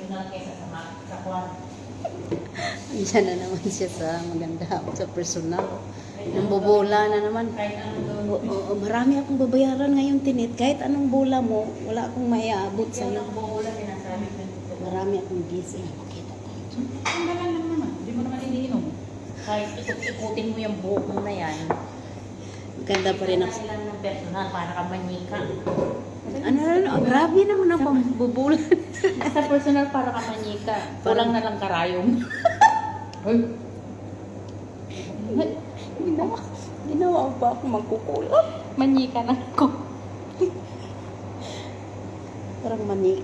Personal kaysa sa kwan. Andiyan na naman siya sa maganda, sa personal. Nang bobola na naman. Kahit anong gawin. Oo, oo, marami akong babayaran ngayon, Tinit. Kahit anong bola mo, wala akong maiaabot Hindi sa'yo. ako nang bola, sinasabi ko yung totoo. Marami akong busy. Makita tayo dyan. Tanggalan lang naman. Hindi mo naman iniinom. Kahit ikot-ikutin mo yung buhok mo na yan. Maganda pa rin ako. Kailangan lang ng personal para ka manika. Ano, ano, ano, grabe naman ang pambubulan. Sa personal para ka manika. Kulang na lang karayom. Hoy! Ginawa, ginawa pa ako magkukulap. Manika na ako. Parang manik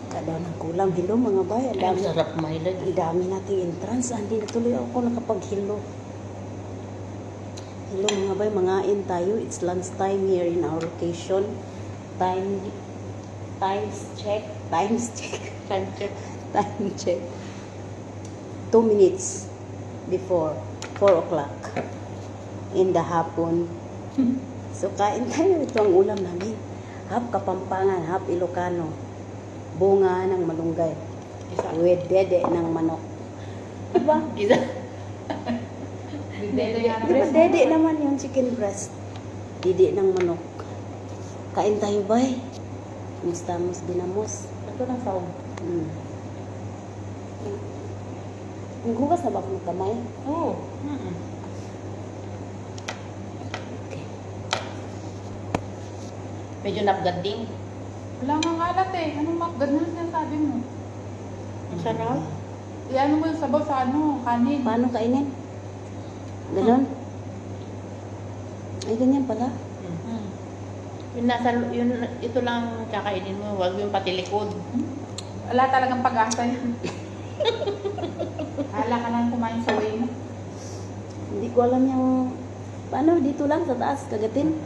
ka daw ng kulam. Hello, mga bay. Ang dami, Ang sarap mahilad. ang dami nating entrance. Ah, hindi na tuloy ako nakapaghilo. Hello, mga bay, mangain tayo. It's lunchtime here in our location. Times check, times check, Time check. time check. 2 minutes before 4 o'clock in the hapon. So kain tayo. Ito ang ulam namin. Half Kapampangan, half Ilocano. Bunga ng malunggay. Isa. With dede ng manok. Diba? Isa. Dede nga na Di ba dede naman yung chicken breast? Dede ng manok. Kain tayo, bay. Mustamos ginamos. Ito lang sahog. Naghugas na ba ako ng kamay? Oo. Mm-mm. Okay. Medyo napgad din. Wala nga alat eh. Anong makgad na sinasabi mo? Ang sarap. Iano mo yung sabaw sa ano, kanin. Paano kainin? Ganon? Ay, ganyan pala. Yung nasa, yun, ito lang kakainin mo, huwag yung patilikod. Wala talagang pag-asa yun. Hala ka lang kumain sa way mo. Hindi ko alam yung... Paano? Dito lang sa taas, kagatin?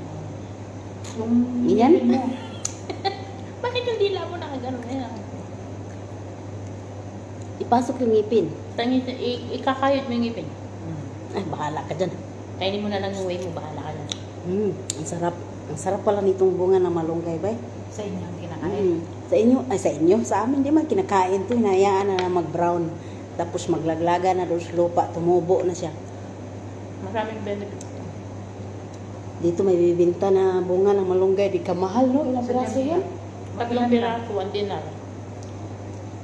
Yung Ganyan? ngipin mo. Bakit yung dila mo nakaganon na yan? Ipasok yung ngipin. Tangin, ikakayod mo yung ngipin. Ay, bahala ka dyan. Kainin mo na lang yung way mo, bahala ka na. Ang sarap. Ang sarap pala nitong bunga ng malunggay, bay. Sa inyo ang kinakain. Sa inyo, ay sa inyo, sa amin di man kinakain to, hinayaan na na mag-brown. Tapos maglaglaga na doon sa lupa, tumubo na siya. Maraming benefit. Dito may bibinta na bunga ng malunggay, di ka mahal, no? Ilang piraso yun? 3 piraso, 1 dinar.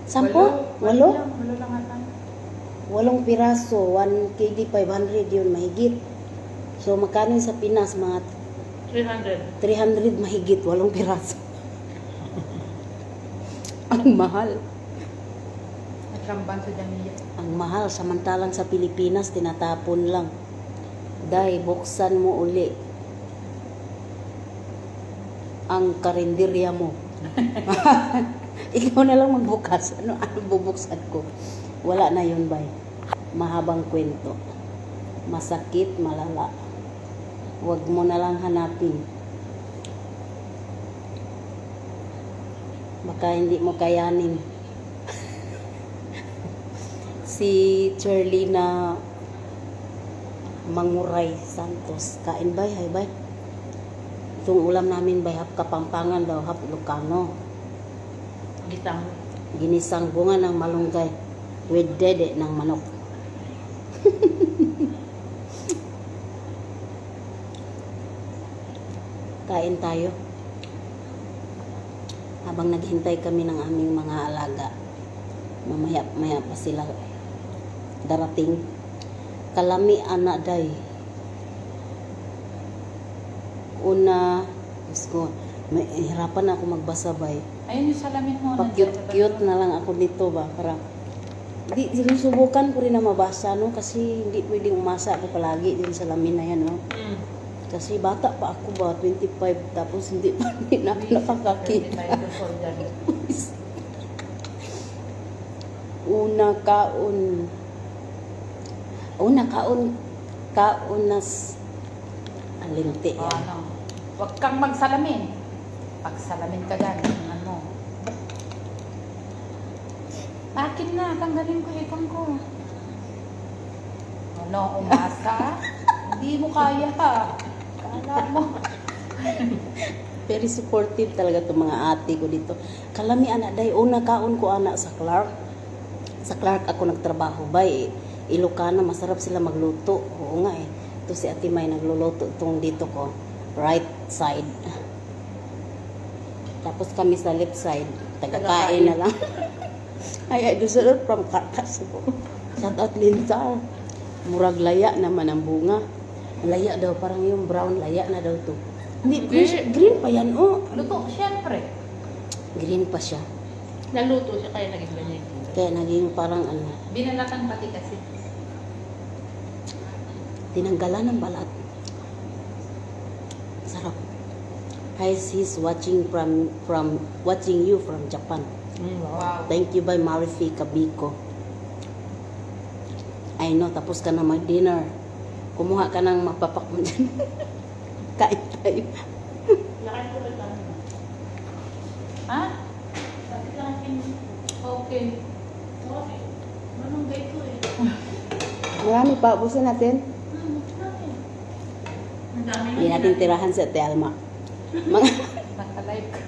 10? Walo? Lang, walo lang ata. 8 piraso, 1 kg 500 yun, mahigit. So magkano yun sa Pinas? Mga 300. 300 mahigit, 8 piraso. Ang mahal. Nagramban sa Jamia. Ang mahal, samantalang sa Pilipinas, tinatapon lang. Day, buksan mo uli ang karinderya mo. Ikaw na lang magbukas. Ano, ano bubuksan ko? Wala na yun, bay. Mahabang kwento. Masakit, malala. Huwag mo na lang hanapin. Baka hindi mo kayanin. Si Charlina Manguray Santos. Kain bay, hay bay. Itong ulam namin bay, half Kapampangan daw, half Ilocano. Gisang. Ginisang bunga ng malunggay with dede ng manok. Kain tayo. Habang naghintay kami ng aming mga alaga. Mamaya maya pa sila darating. Kalami ana day. Una, Diyos ko, may hirapan ako magbasa bay. Ayun yung salamin mo. Pa-cute-cute na lang ako nito ba para di sinusubukan ko rin na mabasa, no, kasi hindi pwedeng umasa ako palagi din sa lamin na yan, no, kasi bata pa ako ba, 25, tapos hindi pa rin ako nakakakita. Una kaon, una kaon kaon nas alimti O yan. ano, huwag kang magsalamin. Pagsalamin ka gan, ano. Akin na, tanggalin ko ikon ko. Ano, umasa? Hindi mo kaya. Kala mo. Very supportive talaga itong mga ate ko dito. Kalami ana day una kaon ko ana sa Clark. Sa Clark ako nagtrabaho bay. Ilocana, masarap sila magluto. Oo nga eh. Ito si Ate May nagluluto itong dito ko. Right side. Tapos kami sa left side. Tagakain na lang. Ay, ay, doon from Carcass po. Shout out Linda. Murag laya naman ang bunga. Laya daw, parang yung brown laya na daw to. Hindi, green, green pa yan, oh. Luto, syempre. Green pa siya. Naluto siya kaya naging ganyan. Kaya naging parang ano, Binalatan pati kasi. Tinanggalan ng balat. Sarap. Hi sis, watching from watching you from Japan. Wow. Wow. Thank you by Marifi Kabiko. I know, tapos ka na mag-dinner. Kumuha ka ng mapapak mo dyan. Kain tayo. Nakain ko ba tayo? Ha? Bakit lang Okay. Okay. Manunggay ko eh. Marami pa, ubusin natin. Marami. Ang dami Hindi natin tirahan sa Ate Alma. Mga Naka-live ka.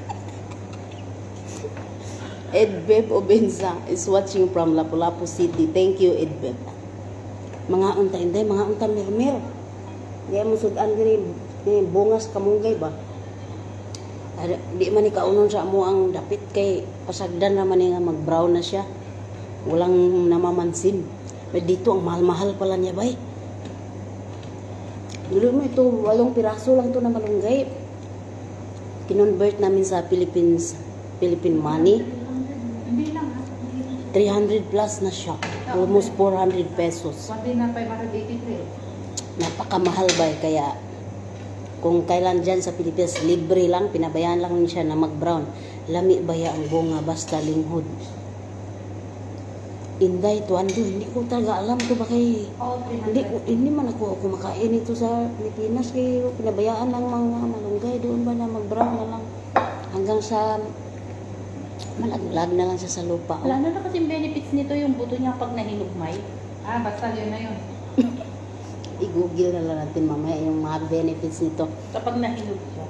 Edbeb Obenza is watching from Lapu-Lapu City. Thank you, Edbeb. Mga unta, hindi, mga unta mirmir. Di mo sudan diri ni bungas kamunggay ba? Di man ni kaunon sa amo ang dapit kay pasagdan naman ni nga mag-brown na siya. Walang namamansin. Pero dito ang mahal-mahal pala niya bay. Dulo mo ito, 8 piraso lang to na malunggay. Kinonvert namin sa Philippines, Philippine money. Hindi lang ha. Hindi lang. 300 plus na siya. Almost 400 pesos. One day na 583. Napakamahal ba eh, kaya kung kailan dyan sa Pilipinas, libre lang, pinabayaan lang siya na mag-brown. Lami ba ya ang bunga basta linghod. Inday, tuwando, hindi ko talaga alam to ba kay. Oh, 300. Hindi, hindi man ako kumakain ito sa Pilipinas kay pinabayaan lang mga malunggay doon ba na mag-brown na lang hanggang sa malaglag na lang siya sa lupa. Wala na na kasing benefits nito yung buto niya pag nahinugmay. Ah, basta yun na yun. I-google na lang natin mamaya yung mga benefits nito. Kapag nahinog siya.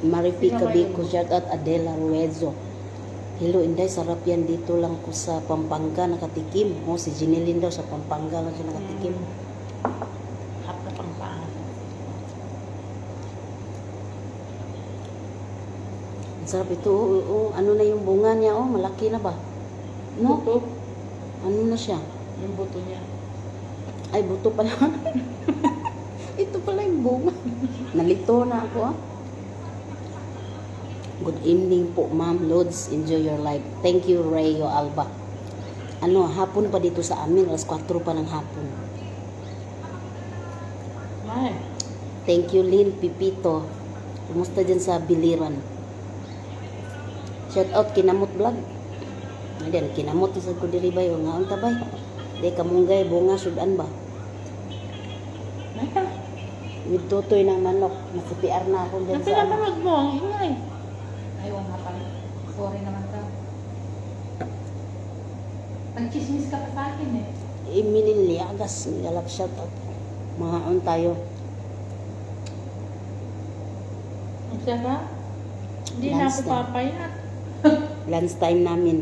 Maripi Sino ba Cabico, yun? shout out Adela Ruezo. Hello Inday, sarap yan dito lang ko sa Pampanga nakatikim. Oh, si Jeneline daw sa Pampanga lang siya nakatikim. Half na pangpangan. Ang sarap ito. Oh, oh, ano na yung bunga niya? Oh, malaki na ba? No? Buto. Ano na siya? Yung buto niya. Ay, buto pala. Ito pala yung bunga. Nalito na ako ah. Good evening po, Ma'am Lods. Enjoy your life. Thank you, Rayo Alba. Ano, hapon pa dito sa amin. Alas 4 pa ng hapon. Ay. Thank you, Lynn Pipito. Kumusta dyan sa Biliran? Shout out, Kinamot Vlog. Ayan, kinamot na sa ko diri bay. O nga, unta bay. Di, kamunggay, bunga, sudan ba? Ay, With tutoy ng manok. Nasa-PR na ako dyan ang sa ano. pinapanood mo, ang ingay. Ay, oo nga pala. Sorry naman daw. Nag-chismis ka pa sa akin eh. Emily Liagas, Migalap shout out. Mga on tayo. Ang sarap. Hindi na Lunch ako na. papayat. Lunch time namin.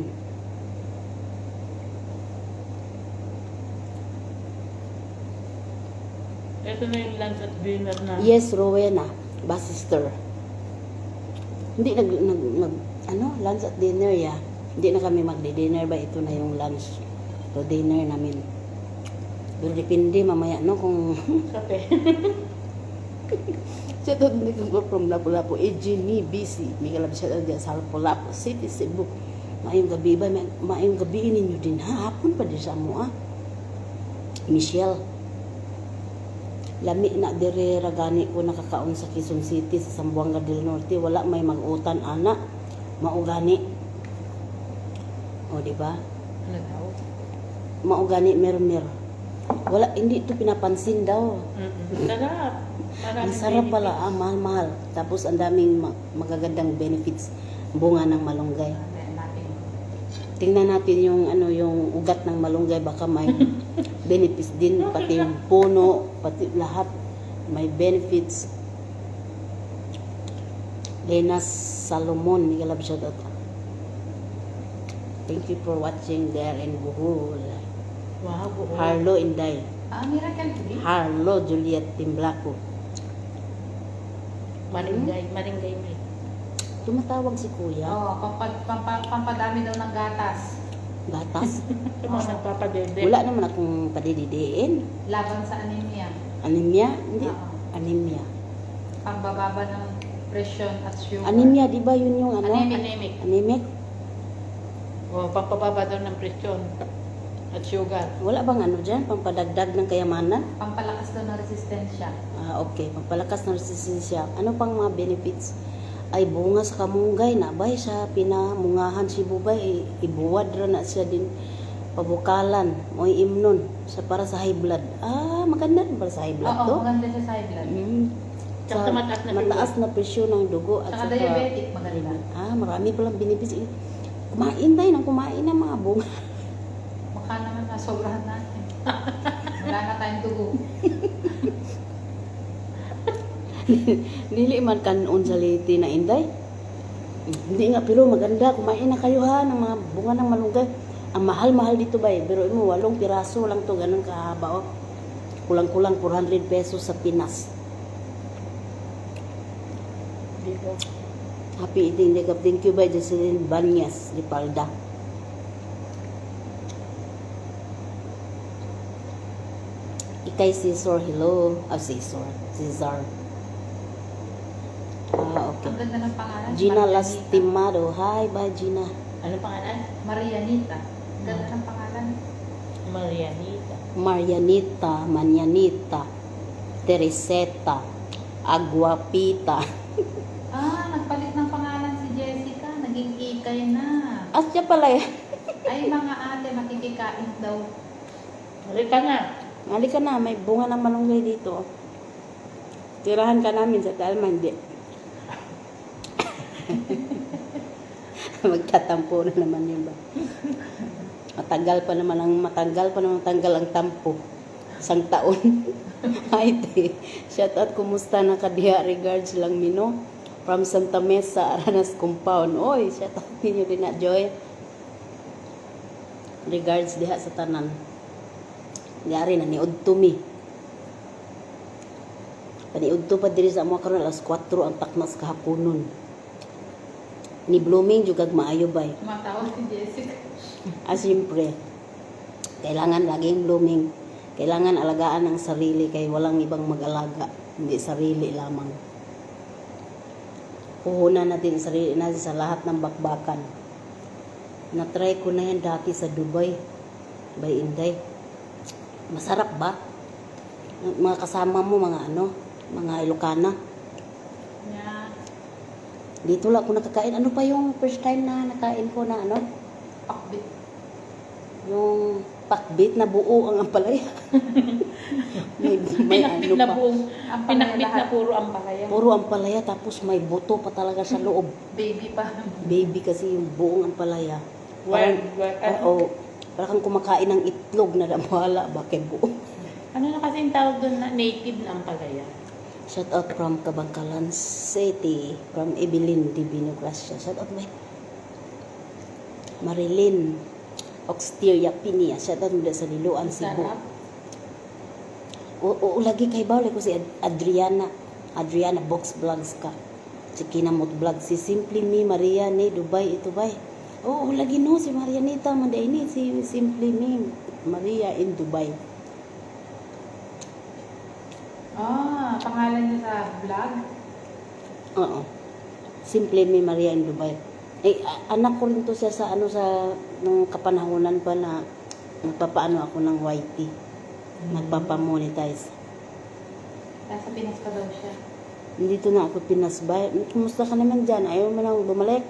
Ito na yung lunch at dinner na. Yes, Rowena, ba sister. Hindi nag, nag, nag ano, lunch at dinner ya. Hindi na kami magdi-dinner ba ito na yung lunch to dinner namin. Pero depende mamaya no kung Kape. Shout out ni ko from Lapu-Lapu, Ejini BC. May kalab shout out dyan sa Lapu-Lapu City, Cebu. Maayong gabi ba? Maayong gabi ninyo din ha. Hapon pa din sa amo ah. Michelle. Lami na dire ragani ko nakakaon sa Quezon City sa Zamboanga del Norte. Wala may mag-utan ana. Maugani. O di ba? Ano daw? Maugani mer-mer. Wala hindi ito pinapansin daw. Sarap. Ang Maraming sarap pala, benefits. ah, mahal-mahal. Tapos ang daming magagandang benefits bunga ng malunggay. Ano natin? Tingnan natin yung ano yung ugat ng malunggay baka may benefits din pati yung puno, pati lahat may benefits. Lena Salomon, mega love shout out. Thank you for watching there in Bohol. Wow, buo. Harlo Inday. Ah, Miracle Tree? Harlo Juliet Timblaco. Maringay, maringay may. Tumatawag si Kuya. Oo, pampadami daw ng gatas. Gatas. Sa mga nagpapadede. Wala naman akong padididiin. Laban sa anemia. Anemia? Hindi. Oo. Anemia. Pambababa ng presyon at sugar. Anemia, di ba yun yung ano? Anemic. Anemic. Anemic? O, pampababa daw ng presyon at sugar. Wala bang ano dyan? Pampadagdag ng kayamanan? Pampalakas daw ng resistensya. Ah, okay. Pampalakas ng resistensya. Ano pang mga benefits? Ay, bunga sa kamunggay na bay sa pinamungahan si Bubay. Eh, ibuwad ra na siya din pabukalan o imnon sa para sa high blood. Ah, maganda rin para sa high blood Oo, to. maganda siya sa high blood. Tsaka sa mataas na mataas na presyon ng dugo at Tsaka saka diabetic, maganda. Ah, marami palang benefits. Eh, kumain tayo ng kumain ng mga bunga. Mukha naman nasobrahan natin. Wala na tayong dugo. Dili man kanon sa liti na inday. Hindi nga, pero maganda. Kumain na kayo ha ng mga bunga ng malunggay. Ang mahal-mahal dito ba eh. Pero mo, 8 piraso lang to, ganun kahaba oh. Kulang-kulang 400 pesos sa Pinas. Dito. Happy eating, Jacob. Thank you by Jocelyn Banyas, Lipalda. Ikay Cesar, hello. Ah, Cesar. Cesar. Ah, okay. Ang ganda ng pangalan. Gina Marianita. Lastimado. Hi, bye Gina. Ano pangalan? Marianita. Ang ganda ng pangalan. Marianita. Marianita, Manyanita, Tereseta, Aguapita. Ah, nagpalit ng pangalan si Jessica. Naging Ikay na. Ah, siya pala eh. Ay, mga ate, makikikain daw. Halika na. Halika na, may bunga ng malunggay dito. Tirahan ka namin sa Talma, hindi. Magtatampo na naman yun ba? Matagal pa naman tanggal ang tampo. Isang taon. Hi, te. Shout out, kumusta na ka diha? Regards lang, Mino. From Santa Mesa, Aranas Compound. Oy, shout out ninyo din na, Joy. Regards diha sa tanan. Yari na niudto mi. Paniudto pa diri sa amo karon alas 4 ang taknas kahaponon. Ni blooming jud kag maayo bay. Tumatawa si Jessica. Ah, siyempre, kailangan laging blooming. Kailangan alagaan ang sarili kay walang ibang mag-alaga, hindi sarili lamang. Puhunan natin ang sarili natin sa lahat ng bakbakan. Na-try ko na yan dati sa Dubai. By Inday. Masarap ba? Mga kasama mo, mga ano, mga Ilocana. Yeah. Dito lang ako nakakain. Ano pa yung first time na nakain ko na ano? Pakbit. Yung pakbit na buo ang ampalaya. May ano Pinakbit na pa. buong, Ampalaya pinakbit lahat. na puro ampalaya. Puro ampalaya tapos may buto pa talaga sa loob. Baby pa. Baby kasi yung buong ampalaya. Wild, wild. Parang, oh, parang kang kumakain ng itlog na wala ba kay buo. Ano na kasi yung tawag doon na native na ampalaya? Shout out from Kabangkalan City, from Evelyn Divino Gracia. Shout out by Marilyn Oxteria Pinia. Shout out mula sa Liloan, Cebu. Sarap. Oo, lagi kay Bawal ko si Adriana. Adriana Box Vlogs ka. Si Kinamot Vlog. Si Simply Me Maria ni Dubai ito bay. Oo, lagi no si Marianita manday ni si Simply Me Maria in Dubai. Ah, pangalan niya sa vlog? Oo. Simply Me Maria in Dubai. Eh, anak ko rin to siya sa ano sa nung kapanahonan pa na nagpapaano ako ng YT. Nagpapamonetize. Nasa Pinas pa daw siya. Dito na ako Pinas ba? Kumusta ka naman dyan? Ayaw mo nang bumalik?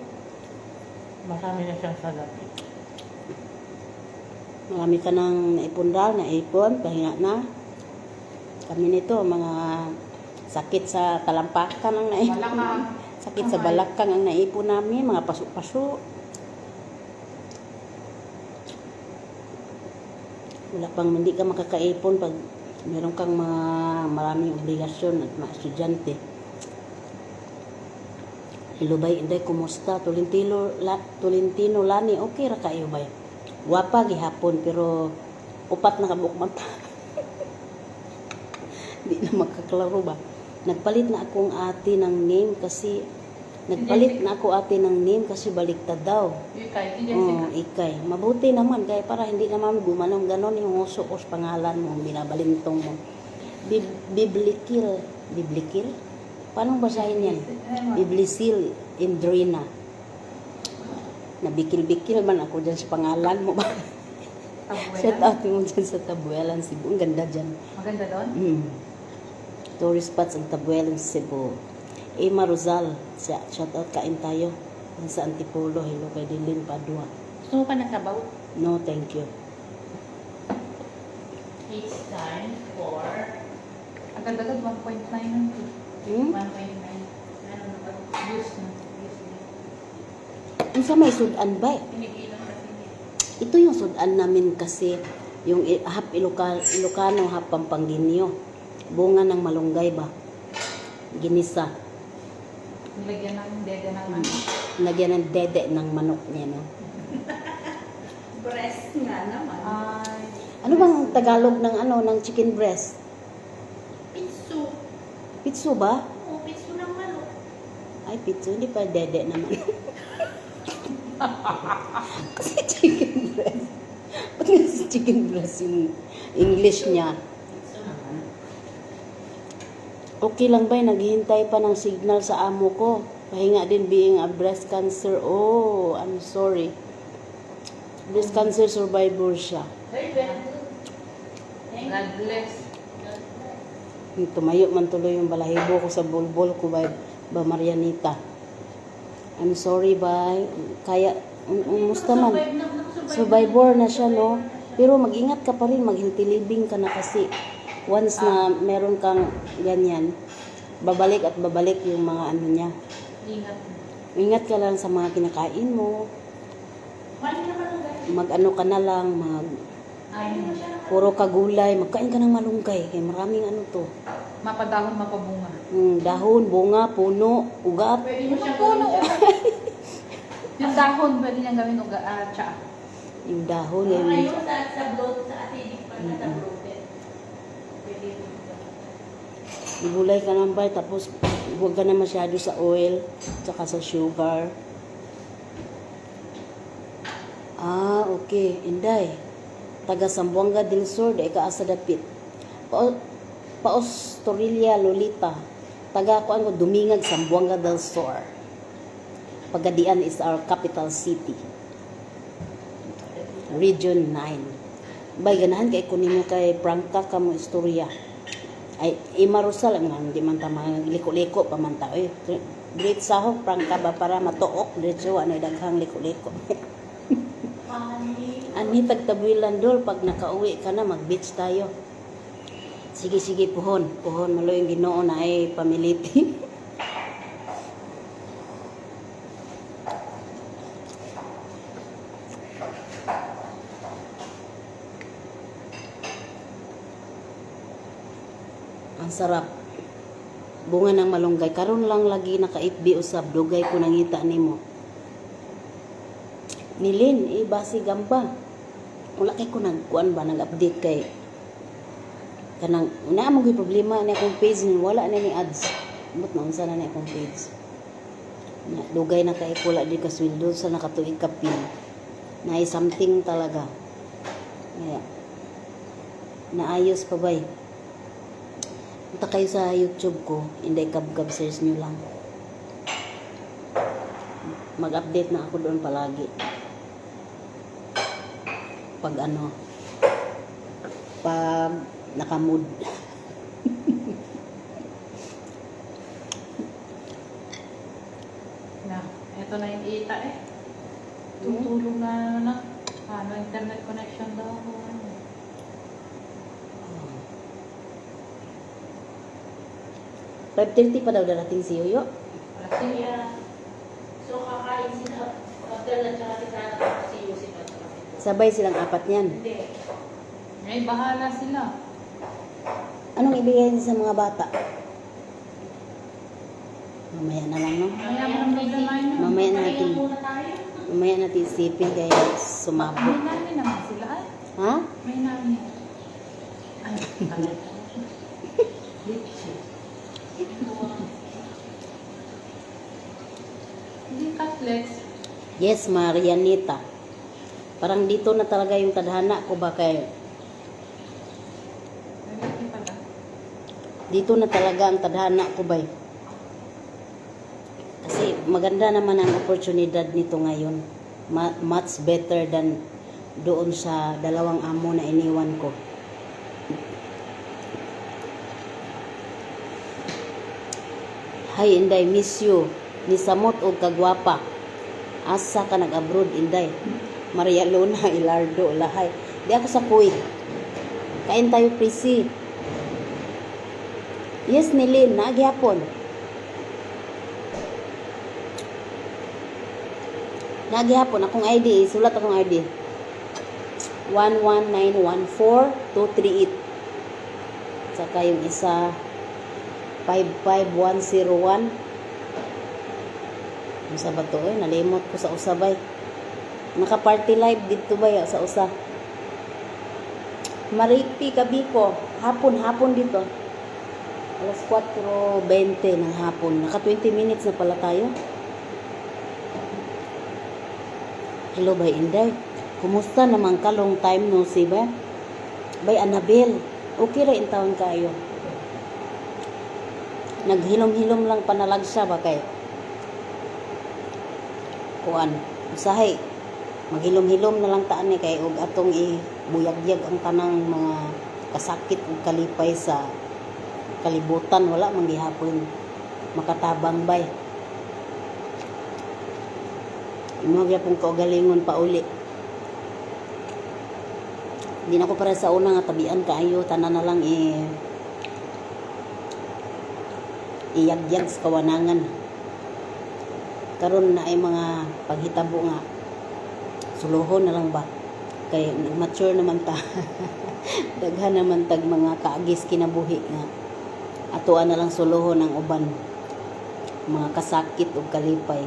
Marami na siyang salapi. Marami ka nang naipon daw, naipon, pahinga na. Kami nito, mga sakit sa talampakan ang naipon. Balakang. Sakit sa balakang ang naipon namin, mga paso-paso. Wala pang hindi ka makakaipon pag meron kang mga maraming obligasyon at mga estudyante. Hello bay, Inday, kumusta? Tolentino, la, Tolentino Lani, okay ra kayo bay. Wapa gihapon pero upat na kabuok mata. Di na makaklaro ba. Nagpalit na akong ate ng name kasi nagpalit na ako ate ng name kasi baliktad daw. Ikay, si Jessica. Oh, ikay. Mabuti naman kay para hindi naman gumanong ganon yung uso o sa pangalan mo, binabalintong mo. Biblikil. Biblikil? Paano basahin yan? Biblisil Indrina. Nabikil-bikil man ako dyan sa pangalan mo ba? Shout Tabuelan. out mo dyan sa Tabuelan, Cebu. Ang ganda dyan. Maganda doon? Tourist spots ang Tabuelan, Cebu. Emma Rosal, shout out, kain tayo. Yan sa Antipolo, hello kay Dilin Padua. Gusto mo pa ng sabaw? No, thank you. It's time for Agad-agad 1.9 na. Hmm? 1.9. Ano na ba? Views na. Views na. Unsa may sudan ba? Pinigilan kasi niya. Ito yung sudan namin kasi yung half Ilocano, half Pampangginyo. Bunga ng malunggay ba? Ginisa. Nilagyan ng dede ng ano. Lagyan ng dede ng manok niya, no? Breast nga naman. Ay. Ano bang Tagalog ng ano ng chicken breast? Pitsu. Pitso ba? Oo, pitsu ng manok. Ay, pitso. Hindi pa dede naman. Kasi chicken breast. Ba't nga si chicken breast yung English niya? Pitsu ng manok. Okay lang ba? Naghihintay pa ng signal sa amo ko. Pahinga din being a breast cancer. Oh, I'm sorry. Breast cancer survivor siya. Very very good. Thank God you. bless. God bless. Tumayo man tuloy yung balahibo ko sa bulbol ko ba, ba Marianita. I'm sorry, bye. Kaya, umusta man. Survive na, nakasurvive. Survivor na siya, no? Pero mag-ingat ka pa rin, mag-healthy living ka na kasi once na meron kang ganyan, babalik at babalik yung mga ano niya. Ingat. Ingat ka lang sa mga kinakain mo. Kumain na malunggay. Mag-ano ka na lang, mag Ay, Kain mo siya ng puro ka gulay, magkain ka ng malunggay. Kaya maraming ano to. Mapadahon, mapabunga. Dahon, bunga, puno, ugat. Pwede mo siyang Puno. gawin. Yung dahon, pwede niyang gawin uga, tsaa. Yung dahon, Ngayon, yung sa bloat, sa acidic pa sa bloated. Pwede mo siya. gulay ka ng bay, tapos huwag ka na masyado sa oil, tsaka sa sugar. Ah, okay. Inday. Taga Sambuanga del Sur, dai ka asa dapit. Paos Torilla Lolita. Taga kuan ko Dumingag Sambuanga del Sur. Pagadian is our capital city. Region 9. Bay ganahan kay kunin mo kay prangka ka mo istorya. Ay, Ima Rosal, ang nga, hindi man ta mga liko-liko pa man ta. Eh, great sahog, prangka ba para matuok, diretso, ano, daghang liko-liko. Honey. Ani tagtabuilan dol, pag nakauwi ka na, mag-beach tayo. Sige, sige, puhon. Puhon, malo yung ginoo na ay pamiliti. Ang sarap. Bunga ng malunggay. Karon lang lagi naka-FB usab. Dugay ko nangita nimo. Nilin, eh, basi gamba. Wala kay ko nagkuan ba, nag-update kay kanang una mo gyud problema ni akong page ni wala na ni ads. Ambot na unsa na ni akong page. Na, dugay na kay ko wala di ka sweldo sa nakatuig ka pin. Na something talaga. Kaya, naayos pa bay. Punta kayo sa YouTube ko, Inday Kabkab, search nyo lang. Mag-update na ako doon palagi. Pag ano, pag nakamood. Na, eto na yung ita eh. Tutulong na na. Ano, internet connection daw ako. Ano. 5:30 pa daw darating si Yoyo. Wala siya. Kaya, so kakain sila after na tsaka si Tana tapos si Yusif at saka si Paul. Sabay silang apat niyan. Hindi. Ay, bahala sila. Anong ibigay niya sa mga bata? Mamaya na lang, no? Mamaya mo nang problemahin yun. Mamaya na natin. Pahinga muna tayo. Mamaya natin isipin kaya sumabog. May nani naman sila ay. Ha? May nani. Ay, alay ka. Litchi. Hindi cutlets. Yes, Marianita. Parang dito na talaga yung tadhana ko ba kay Lalaki pala. dito na talaga ang tadhana ko ba. Kasi maganda naman ang oportunidad nito ngayon. Much better than doon sa dalawang amo na iniwan ko. Hi Inday, miss you. Nisamot og kagwapa. Asa ka nag-abroad, Inday? Maria Luna, Ilardo, Lahay. Di ako sa Kuwait. Kain tayo, Prissy. Yes, Nilin, naagyapon. Naagyapon, akong ID, sulat akong ID. 11914-238. Saka yung isa, 55101. Unsa ba to eh? Nalimot ko sa usabay. Naka-party live dito ba ya sa usa? Maripi Kabiko, hapon-hapon dito. Alas 4:20 ng hapon. Naka 20 minutes na pala tayo. Hello, Bay Inday. Kumusta naman ka? Long time no see ba? Bay Annabel, okay ra in taon kayo. Naghilom-hilom lang panalag siya ba kay kuan. Usahay maghilom-hilom na lang taan ni kay og atong ibuyagyag ang tanang mga kasakit ug kalipay sa kalibutan, wala man gihapon makatabang bay. Imo gyapon kaugalingon pauli. Di na ko para sa una nga tabian kaayo, tanan na lang eh iyagyag sa kawanangan. Karon na ay mga paghitabo nga suluhon na lang ba kay mature naman ta, daghan naman tag mga kaagis kinabuhi nga atoa na lang suluhon ang uban mga kasakit ug kalipay.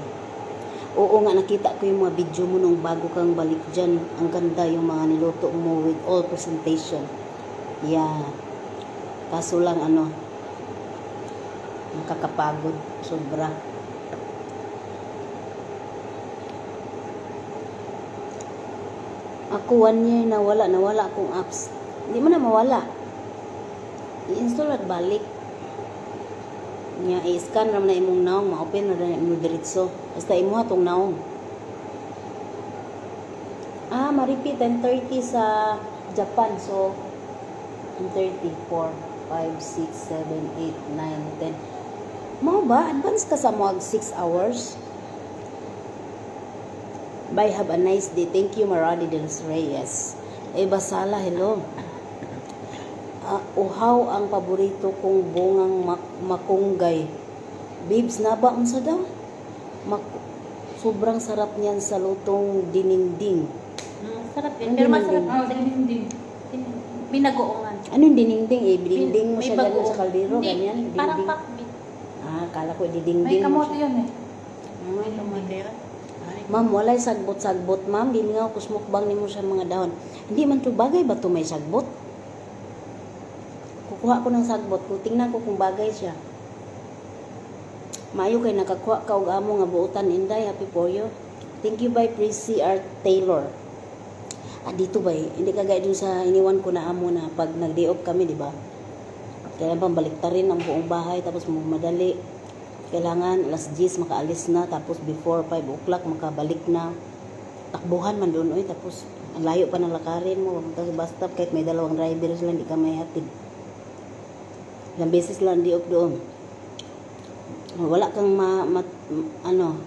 Oo nga, nakita ko yung mga video mo nung bago kang balik dyan. Ang ganda yung mga niluto mo with all presentation. Yeah, kaso lang ano, nakakapagod sobra. Ako one year na wala, nawala akong apps. Hindi mo na mawala. I-install at balik. Nya i-scan ra man na imong naong, ma-open ra na imong diretso. Basta imuha tong naong. Ah, ma-repeat 10:30 sa Japan. So 10:30, 4, 5, 6, 7, 8, 9, 10. Mao ba? Advance ka sa mga 6 hours? Bye, have a nice day. Thank you, Maradi de los Reyes. Eh, Basala, hello. Ah, uhaw ang paborito kong bungang makunggay. Babes, na ba? Unsa daw? Sobrang sarap niyan sa lutong dininding. Sarap Ang din. Pero masarap Oh, din. Binagoongan. Anong dininding eh? Dininding mo May siya ganun bagoong. sa kaldero, Hindi, ganyan? parang Dinding. pakbit. Ah, kala ko May didingding mo kamote siya. yun eh. Ah. May kamote yun. Ay. Ma'am, walay sagbot-sagbot, ma'am. Gilingaw ko mukbang nimo sa mga dahon. Hindi man to bagay ba to may sagbot? Kukuha ko ng sagbot. Kung tingnan ko kung bagay siya. Maayo kay nakakuha ka og amo nga buotan, Inday. Happy for you. Thank you by Prissy R. Taylor. Ah, dito ba eh? Hindi kagaya dun sa iniwan ko na amo na pag nag-day off kami, di ba? Kailangan pang baliktarin ang buong bahay tapos madali. Kailangan alas 10 makaalis na tapos before 5 o'clock makabalik na. Takbuhan man doon oy, tapos ang layo pa ng lakarin mo papunta sa bus stop kahit may dalawang driver sila, hindi ka may hatid. Ilang beses lang di off doon. Wala kang ano,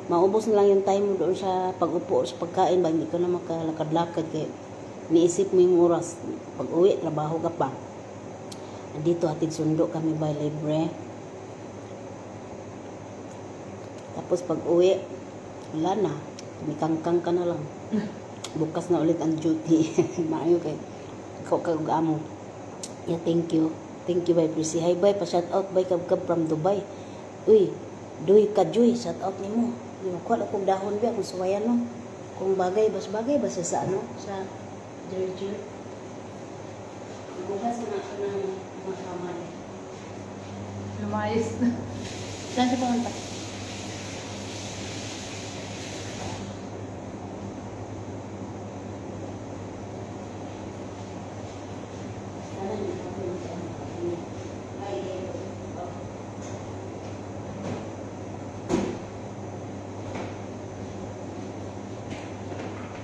maubos na lang yung time mo doon sa pag-upo o sa pagkain ba, hindi ka na makalakad-lakad kay niisip mo yung oras. Pag uwi, trabaho ka pa. Dito hatid sundo kami by libre. Tapos pag uwi, wala na. Tumikangkang ka na lang. Bukas na ulit ang duty. Maayo kay ikaw kag amo. Yeah, thank you. Thank you, bye, Prissy. Hi, bye. Pa-shout out, bye, Kabkab from Dubai. Uy, Duy Kajoy, shout out nimo. Kuha lang kong dahon ba kung suwayan no. Kung bagay bas bagay ba siya sa ano sa jerjer. Bukas na ako ng mga kamay. Lumayas na. Saan siya pumunta? Sana hindi ko sa ano. Ay, oh.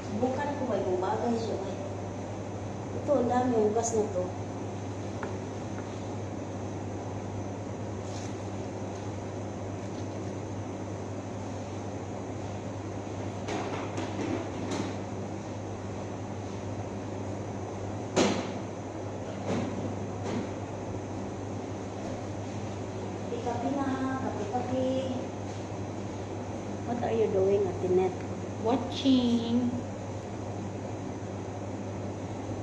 Subukan ko ba kung bagay siya ba? Ito, ang dami hugas na to. Kape-kape na, kape-kape. What are you doing, Ate Net? Watching.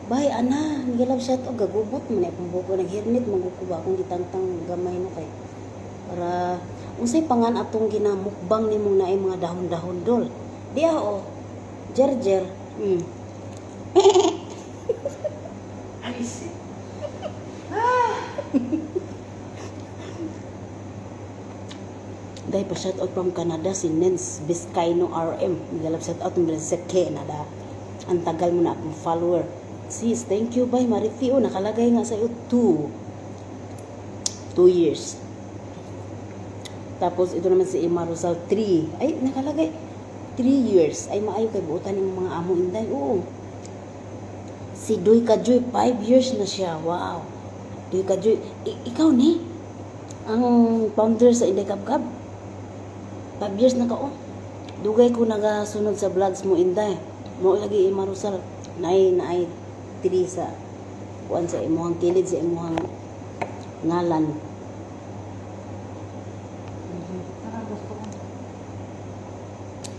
Bay, ana, nigalaw siya to, gagubot man eh, akong buko, naghirnit, maguko ba akong gitangtang gamay no kay. Para, unsay pangan atong ginamukbang nimong naay mga dahon-dahon dol. Di ah, oh, jerjer. Isip. Dahil pa shout out from Canada si Nance Vizcaino RM. Nigalaw shout out ng sa Canada. Ang tagal mo na akong follower. Sis, thank you bye Marifi. Oh, nakalagay nga sa iyo 2 years. Tapos ito naman si Emma Rosal 3. Ay, nakalagay 3 years. Ay, maayo kay buotan ng mga amo inday. Oo. Si Duy Kajoy, 5 years na siya. Wow. Duy Kajoy, ikaw ni? Ang founder sa Inday Kabkab. 5 years na ka oh. Dugay ko nagasunod sa vlogs mo Inday. Mo lagi Emma Rosal. Naay naay 3 sa kuan sa imuhang kilid sa imuhang ngalan. Parang gusto ko.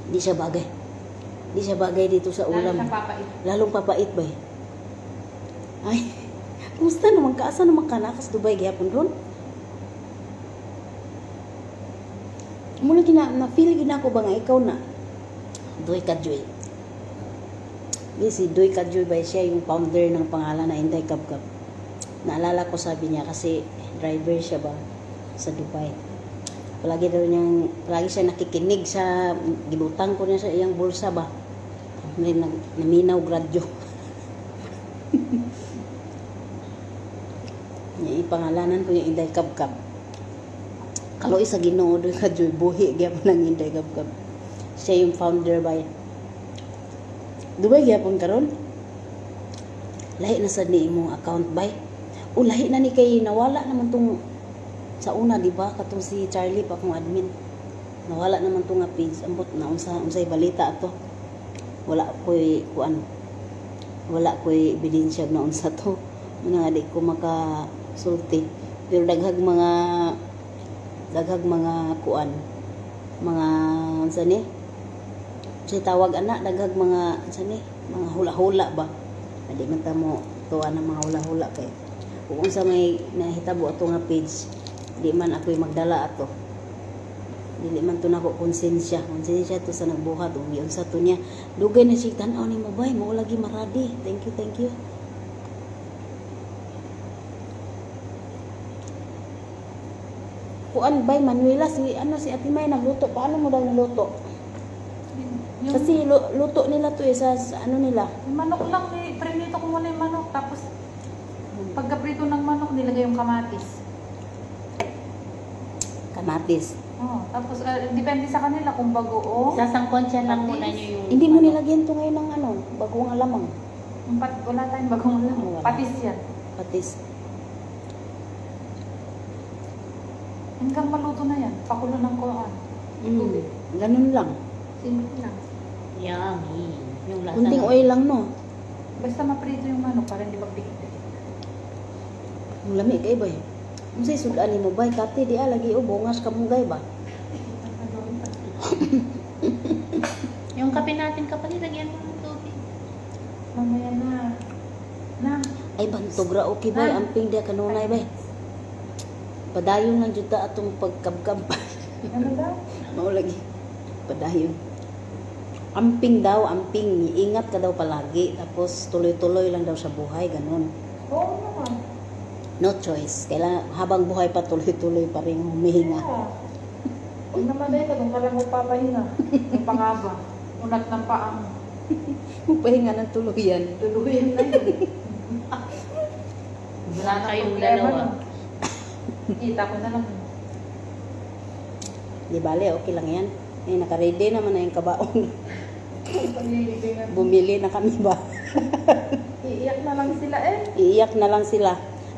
Di siya bagay. Di siya bagay dito sa Lalo ulam. siyang papait. Lalong papait ba eh. Ay, kumusta naman ka? Asa naman ka? Nakas Dubai gihapon ron? Muna gina, na-feel gina ko ba nga ikaw na? Duy Kajoy. Di si Duy Kajoy ba siya yung founder ng pangalan na Inday Kabkab. Naalala ko sabi niya kasi driver siya ba sa Dubai. Palagi daw niyang, palagi siya nakikinig sa, gibutang ko niya sa iyang bulsa ba. May naminaw gradyo. Niya ipangalanan ko yung Inday Kabkab. Kaloy sa Ginoo doon ka Joy buhi gyapon ang Inday Kabkab. Siya yung founder by Dubai gyapon karon. Lahi na sad ni imong account bay. O lahi na ni kay nawala naman tong sa una di ba katong si Charlie pa akong admin. Nawala naman tong nga page ambot na unsa unsay balita ato. Wala ko'y kuan. Wala ko'y ebidensya na unsa to. Muna nga di ko makasulti. Pero daghag mga kuan mga unsa ni unsay tawag ana daghag mga unsa ni mga hula-hula ba di man ta mo tuwa ng mga hula-hula kay kung unsa may nahitabo ato nga page di man ako'y magdala ato dili man to nako konsensya konsensya to sa nagbuhat ug giunsa to niya dugay na siya tan-aw nimo bay mao lagi maradi. Thank you, thank you. Kuan bay Manuela si ano si Ate May nagluto paano mo daw niluto? Yung, Kasi luto nila to eh sa ano nila. yung manok lang, eh, prinito ko muna yung manok. Tapos, pagka-prito ng manok, nilagay yung kamatis. Kamatis. Oh, tapos, depende sa kanila kung bagoong. Sasangkonsyan lang Patis. muna niyo yung... Hindi mo ano. nilagyan to ngayon ng ano, bagong alamang. Yung wala tayong bagong lang. Wala. Patis yan. Patis. Hanggang maluto na yan. Pakulo ng kuan. Ganun lang. Simple lang. Yummy. Yung lasa. Kunting oil lang no. Basta maprito yung manok para hindi magdikit. Ang lami kay bay. Unsay sudan nimo bay kate di ah, lagi o bungas kamugay ba. Yung kape natin kapatid, lagyan mo ng tubig. Mamaya na. Na. Ay bantog ra okay bay Ah. amping dia kanunay bay. Padayon lang jud ta atong pagkabkab. Ano daw? Mao lagi. Padayon. Amping daw, amping. Ingat ka daw palagi. Tapos tuloy-tuloy lang daw sa buhay, ganun. Oo naman. No choice. Kailangan, habang buhay pa, tuloy-tuloy pa rin humihinga. Yeah. Huwag naman na ito, kung ka lang magpapahinga. Yung pangaba. Unat ng paa mo. Pahinga ng tuluyan. Tuluyan na yun. Wala na Kayong problema dalawa. nun. Kita ko na lang. Di bale, okay lang yan. Eh, nakaready naman na yung kabaong. Paglilibingan. Bumili na kami ba? Iiyak na lang sila eh. Iiyak na lang sila.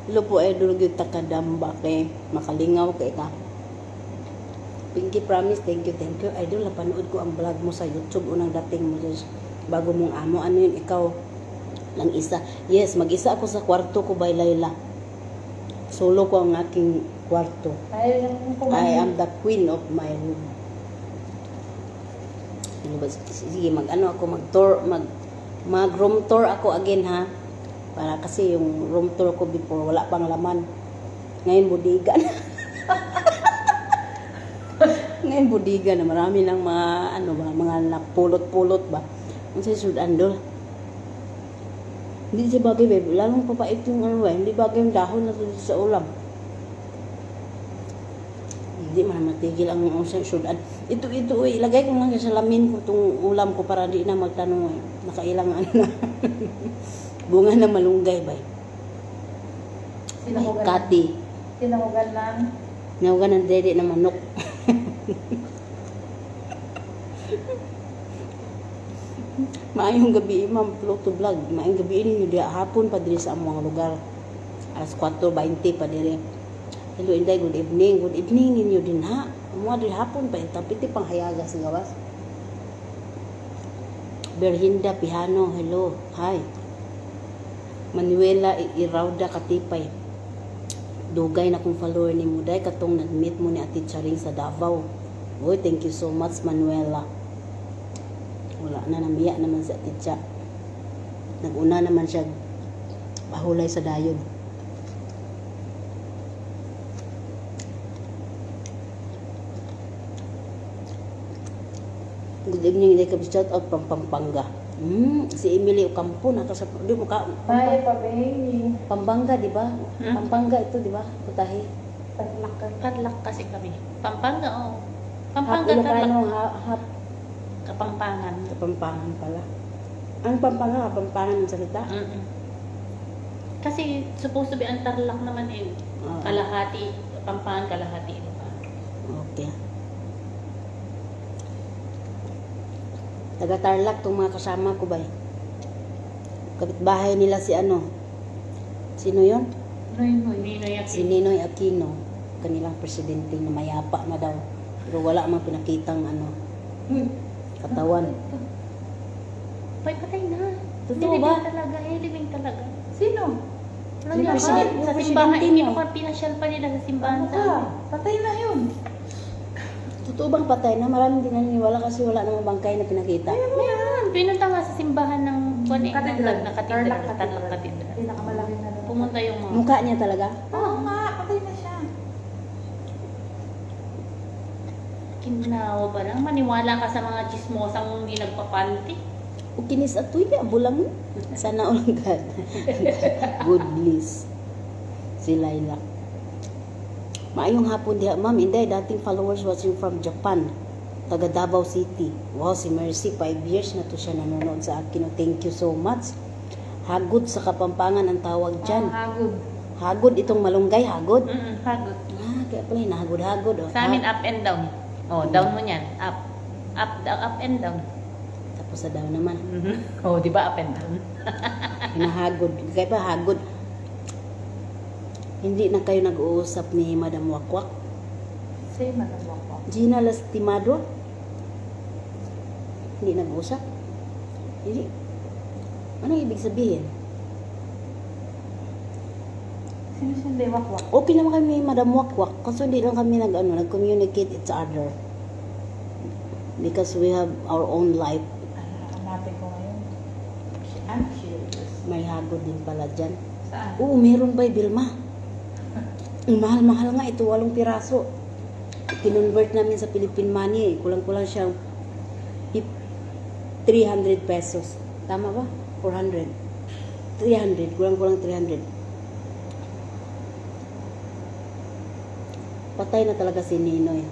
Hello po, eh, dulog yung takadamba kay makalingaw kay ka. Pinky promise, thank you, thank you. Idol, napanood ko ang vlog mo sa YouTube unang dating mo dyan. Bago mong amo, ano yun, ikaw lang isa. Yes, mag-isa ako sa kwarto ko by Layla. Solo ko ang aking kwarto. Ay, yung I am the queen of my room. Ano ba? Sige, mag-ano ako, mag-tour, mag-room tour ako again ha. Para kasi yung room tour ko before, wala pang laman. Ngayon, budiga na. Ngayon, budiga na. Marami ng mga, ano ba, mga napulot-pulot ba. Ang sa sudandol. Hindi siya bagay, babe. Lalong papait yung ano eh. Hindi bagay yung dahon na to sa ulam. Hindi man matigil ang sa sudan. Ito, uy, ilagay ko lang sa salamin ko itong ulam ko para di na magtanong. Eh. Nakailang ano na. Bunga na malunggay, bay. Ay, Sinahugan. kati. Sinahugan lang. Nahugan ng dede na manok. Maayong gabi, ma'am, Pluto Vlog. Maayong gabi ninyo diha hapon pa diri sa among lugar. Alas 4:20 pa diri. Hello Inday, good evening. Good evening ninyo din ha. Amo diri hapon pa tapiti pang hayaga sa gawas. Berhinda Pihano, hello. Hi. Manuela Irauda Katipay. Dugay na kong follower ni Muday katong nag-meet mo ni Ate Charing sa Davao. Uy, thank you so much Manuela. Wala na, namiya naman si Ate Cha. Nag-una naman siya bahulay sa dayon. Good evening, Inday Kabis. Shout out from Pampanga. Si Emily Ocampo, naka sa, di mo ka, Ay, pabengi. Pampanga, di ba? Hmm? Pampanga ito, di ba? Putahe. Tatlak ka. Tarlac kasi kami. Pampanga, oo. Half Pampanga, Tarlac. Ilocano, half Kapampangan. Kapampangan pala. Ang Pampanga, Kapampangan ang salita? Kasi supposed to be ang Tarlac naman eh. Oo. Kalahati, Pampangan, kalahati. Ilocano. Okay. Taga Tarlac tong mga kasama ko bay. Kapitbahay nila si ano. Sino 'yon? Noy, noy. Ninoy Aquino. Si Ninoy Aquino, kanilang presidente na mayapa na daw. Pero wala mang pinakitang ano, katawan. Pay, patay na. Totoo Nilibing ba? talaga, eh, libing talaga. Sino? Walang Yung yaman. yung Sa simbahan, presidente niyo. pinasyal pa nila sa simbahan. Ano sa ka? amin. Patay na yun. Totoo bang patay na? Maraming din naniniwala kasi wala namang bangkay na pinakita. Meron. Pinunta nga sa simbahan ng buwan eh. Katedral. Na katedral. Tarlac Tarlac Cathedral. Cathedral. Pinakamalaking ano. Pumunta yung mga... Mukha niya talaga. Oo nga, patay na siya. Kinawa ba lang? Maniwala ka sa mga chismosang hindi nagpapanti. O kinis atuya, bulang. Sana all God. Good bliss. Si Laila. Maayong hapon diha, ma'am. Inday, dating followers watching from Japan. Taga Davao City. Wow, si Mercy, 5 years na to siya nanonood sa akin. Oh, thank you so much. Hagod sa Kapampangan ang tawag dyan. Ah, hagod. Hagod itong malunggay, hagod. Hagod. Ah, kaya pala hinahagod-hagod. Oh. Sa amin, up and down. Oh, down mo niyan. Up. Up, down, up and down. Tapos sa daw naman. Oh, di ba up and down? Hinahagod. Kaya pa hagod. Hindi na kayo nag-uusap ni Madam Wakwak. Same Madam Wakwak. Gina Lastimado? Hindi nag-uusap? Hindi. Anong ibig sabihin? Sino siya hindi Wakwak? Okay naman kami ni Madam Wakwak kaso hindi lang kami nag, ano, nag-communicate each other. Because we have our own life. Ano, hanapin ko ngayon. I'm curious. May hagod din pala dyan. Saan? Oo, meron ba, Vilma? Ang mahal-mahal nga ito, 8 piraso. Kinonvert namin sa Philippine money eh. Kulang-kulang siyang 300 pesos. Tama ba? 400. 300. Kulang-kulang 300. Patay na talaga si Ninoy.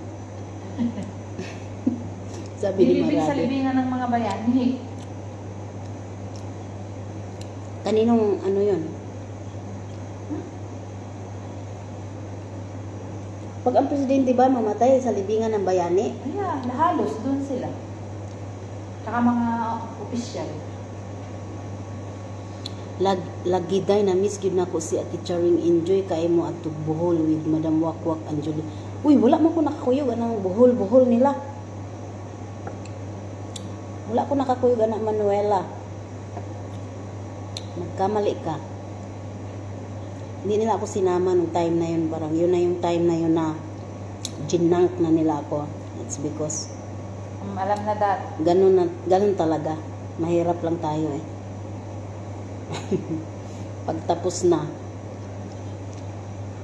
Sabi ni Nilibing sa Marabi. libingan ng mga bayani. Kaninong ano yun? Pag ang presidente ba mamatay sa libingan ng bayani? Ayan, halos dun sila. Tsaka mga opisyal. Lagi day na miss gyud nako si Ate Charing, enjoy kay mo atog Bohol with Madam Wakwak and Julie. Uy, wala man ko nakakuyog anang Bohol-Bohol nila. Wala ko nakakuyog anak Manuela. Nagkamali ka. Hindi nila ako sinama nung time na yun. Parang yun na yung time na yun na ginank na nila ako. It's because Alam na dat. ganun, na, ganun talaga. Mahirap lang tayo eh. Pagtapos na,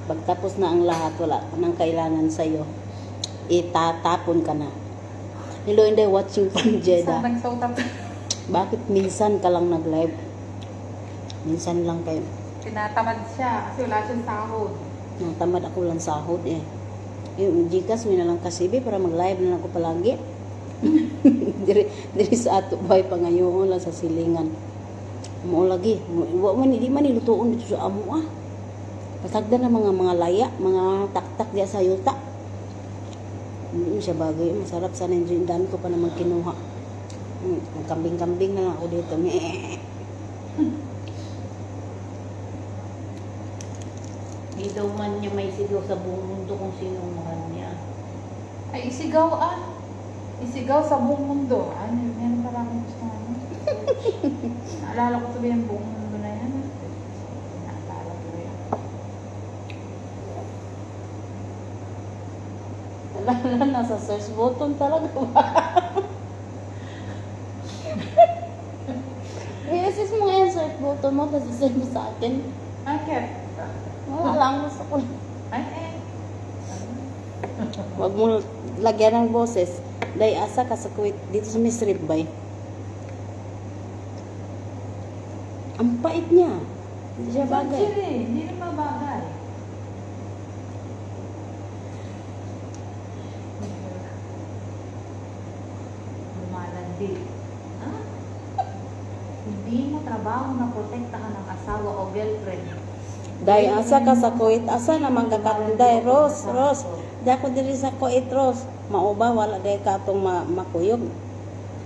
pagtapos na ang lahat, wala ka nang kailangan sa'yo. Itatapon ka na. Hello, Inday, watching from Jeddah. Sa nagsauta. Bakit minsan ka lang nag-live? Minsan lang kayo. Tinatamad siya kasi wala siyang sahod. Natamad ako lang sahod eh. Yung Gcash may na lang kasi be, para mag-live na lang ako palagi. Diri diri sa ato bay pangayoon lang sa silingan. Mao lagi, wa man di man nilutoon dito sa amo ah. Patagda na mga mga laya, mga taktak diya sa yuta. Hindi siya bagay, masarap sana yung dami ko pa naman kinuha. Kambing-kambing na lang ako dito. Meh. Di daw man niya may sigaw sa buong mundo kung sino ang mahal niya. Ay, isigaw ah. Isigaw sa buong mundo. Ano, meron pala akong gusto ano. Naalala ko tuloy ang buong mundo na yan. Naalala ko yan. Wala, nasa search button talaga ba? I-assist mo nga yung search button mo, tapos isend mo sa akin. Bakit? Wala lang, gusto ko lang. Ay, eh. Huwag mo lagyan ng boses. Day, asa ka sa Kuwait, dito sa Miss Rib, bay. Ang pait niya. Hindi siya bagay. Chili, hindi naman bagay. Lumalandi. Ha? Hindi mo trabaho na protektahan ng asawa o girlfriend. Day, asa ka sa Kuwait, asa naman ka karon day, Rose, Rose. Di ako diri sa Kuwait, Rose. Mauba, wala day ka atong makuyog.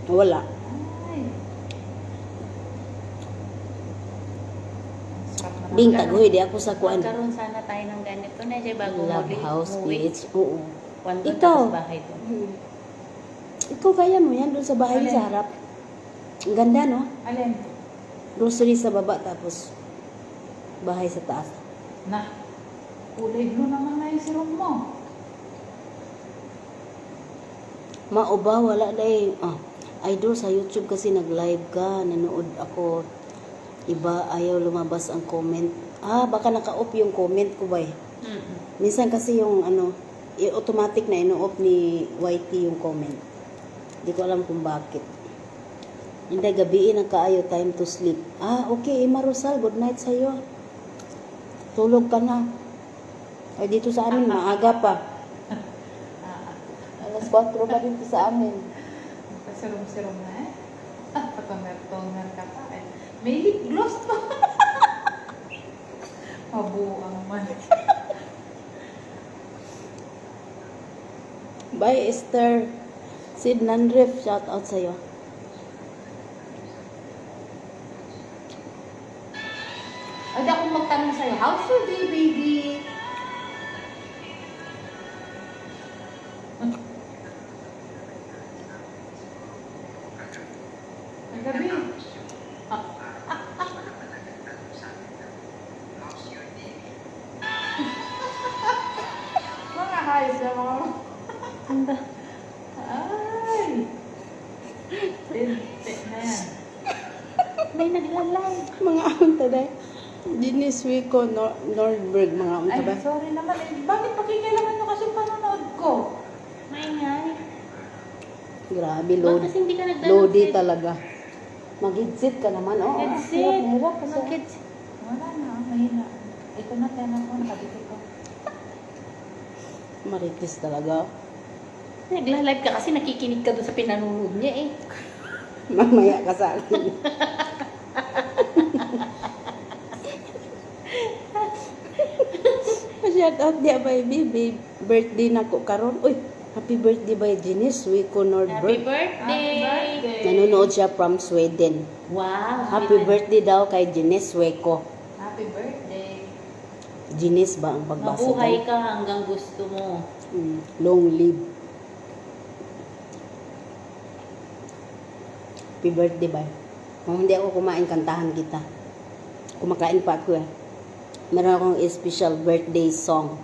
Wala. Ay. Ang sarap naman. Bing tagoy, di ako sa kuan. Magkaroon sana tayo ng ganito na siya bago Love muli. House umuwi. PH. Oo. Kwan doon, Ikaw. tapos bahay doon. Ikaw kaya mo yan doon sa bahay Alin? sa harap. Ang ganda, no? Alin? Grocery sa baba tapos bahay sa taas. Na. Kulay blue naman na yung serum mo. Mauba, wala day. Ah, idol sa YouTube kasi nag-live ka, nanood ako. Iba, ayaw lumabas ang comment. Ah, baka naka-off yung comment ko ba eh. Minsan kasi yung ano, automatic na ino-off ni YT yung comment. Hindi ko alam kung bakit. Hindi, gabiin ang kaayo, time to sleep. Ah, okay, Emma Rosal, good night sa'yo. Tulog ka na. Ay, dito sa amin, maaga pa. Alas 4 pa dito sa amin. Paserum-serum na eh. Patoner-toner ka pa eh. May lip gloss pa. Mabuang man. Bye, Esther. Sid Nanref, shout out sa'yo. Ay, di akong magtanong sa'yo, how's your day, baby? Ang gabi. Ah. Mga hayop na mga... Ay! Tinte na yan. May naglalay. Mga unta day. Denise Wico Nordberg, mga unta Ay, ba? sorry naman. Eh, bakit pakikialaman nyo kasi panonood ko? Ko. Maingay. Grabe, Bakit load. kasi hindi ka nagdala ng Lodi head- talaga. Mag-headset ka naman, oh. Headset. Hirap na hirap kasi. Mag-headset. Wala na, mahina. Ito na, telephone, kabit ko. Marites talaga. Nagla-live ka kasi nakikinig ka doon sa pinanonood niya eh. Mamaya ka sa akin. Shout out dia by baby. Birthday na ko karon. Uy, happy birthday by Janice Wico Happy Nordberg. birthday! Happy birthday! Nanonood siya from Sweden. Wow! Happy birthday daw kay Janice Wico. Happy birthday. Janice ba ang pagbasa Mabuhay dyan? ka hanggang gusto mo. Long live. Happy birthday, bye. Kung hindi ako kumain, kantahan kita. Kumakain pa ako eh. Meron akong special birthday song.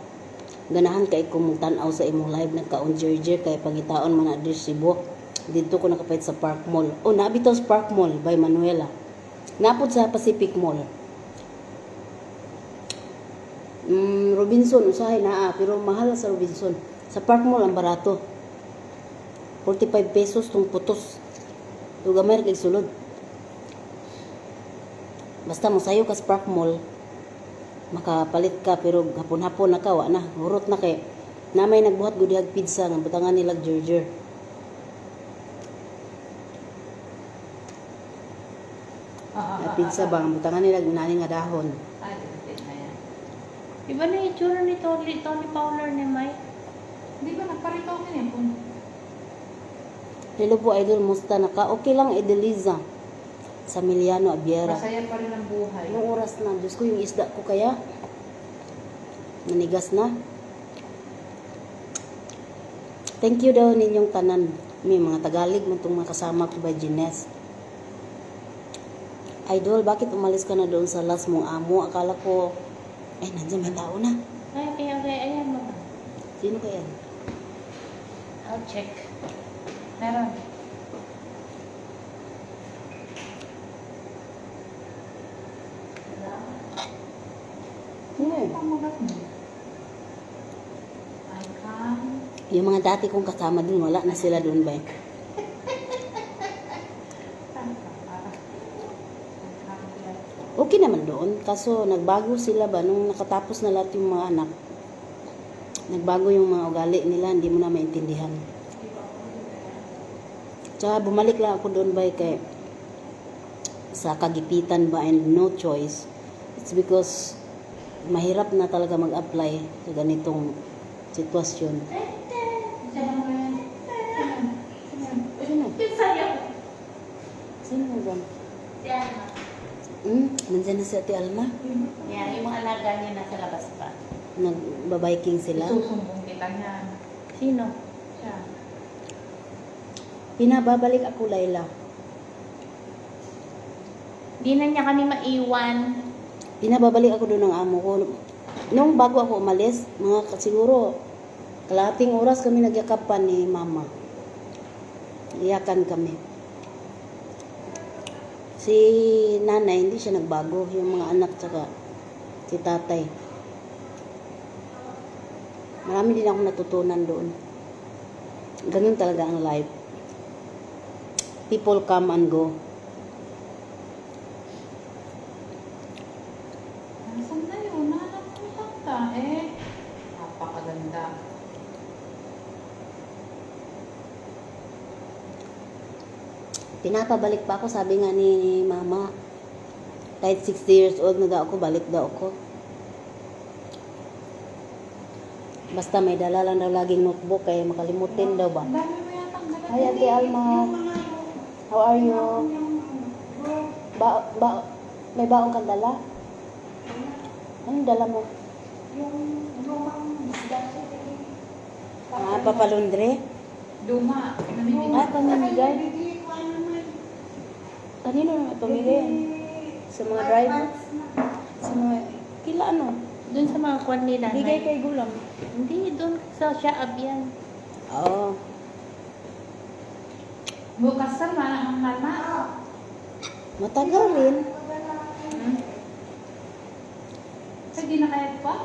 Ganahan kay ko tanaw sa imong live nagkaon jerjer kay pangitaon man na diri Cebu. Didto ko nakapait sa Park Mall. Oh, nabitaw sa Park Mall by Manuela. Napod sa Pacific Mall. Robinson, usahay naa, pero mahal sa Robinson. Sa Park Mall, ang barato. 45 pesos tong putos. Ug gamay ra kay sulod. Basta mo sayo ka sa Park Mall, makapalit ka pero hapon-hapon na ka wa na, hurot na kay na may nagbuhat gud dihag pizza nga butangan nila jerjer. Na pizza ba nga butangan nila nani nga dahon. Ay, birthday na yan. Iba na yung itsura ni Tony, Tony Fowler ni Mike. Di ba nagparito ko niya po? Hello po idol, musta na ka? Okay lang Edeliza. Sa Miliano Abiera. Masaya pa rin ang buhay. Anong oras na? Diyos ko, yung isda ko kaya. Nanigas na. Thank you daw ninyong tanan. May mga Tagalog mo itong mga kasama ko by Gines. Idol, bakit umalis ka na doon sa last mong amo? Akala ko, eh, nandiyan may tao na. Ay, okay. Ayan mo. Sino kaya? I'll check. Meron. Sino yun? Pamagat mo. I come. Yung mga dati kong kasama dun, wala na sila doon ba? I come here. Okay naman doon. Kaso nagbago sila ba nung nakatapos na lahat yung mga anak. Nagbago yung mga ugali nila, hindi mo na maintindihan. Tsaka bumalik lang ako doon ba kay sa kagipitan ba and no choice. It's because mahirap na talaga mag-apply sa ganitong sitwasyon. Sino ba yan? Sino? Yung sayo. Sino na dyan? Si Alma. Nandyan na si Ate Alma. Yan, yung mga alaga niya nasa labas pa. Nagbabiking sila. Isusumbong kita niyan. Sino? Siya. Pinababalik ako, Laila. Di na niya kami maiwan. Pinababalik ako doon ng amo ko. Nung bago ako umalis, mga siguro kalahating oras kami nagyakapan ni mama. Iyakan kami. Si nanay, hindi siya nagbago. Yung mga anak tsaka si tatay. Marami din akong natutunan doon. Ganun talaga ang life. People come and go. Nasaan na yun? Nahanap ko yung kanta eh. Napakaganda. Pinapabalik pa ako, sabi nga ni mama, kahit 60 years old na daw ako, balik daw ako. Basta may dala lang daw laging notebook, kaya makalimutin daw ba. Ang dami mo yatang dala. Hi, Ate Alma. How are you? Ba, ba, may baong kang dala? Anong dala mo? Yung lumang isda siya. Ah, papalundre? Luma. Namimigay. Ah, pamimigay? Hindi ko ano man. Kanino naman pamigay yan? Sa mga driver? Sa mga, kila ano? Doon sa mga kwan nila. Bigay kay Gulam. Hindi, doon sa Shaab yan. Oo. Bukas sama ang mama. Matagal rin. Sa di na kaya pa?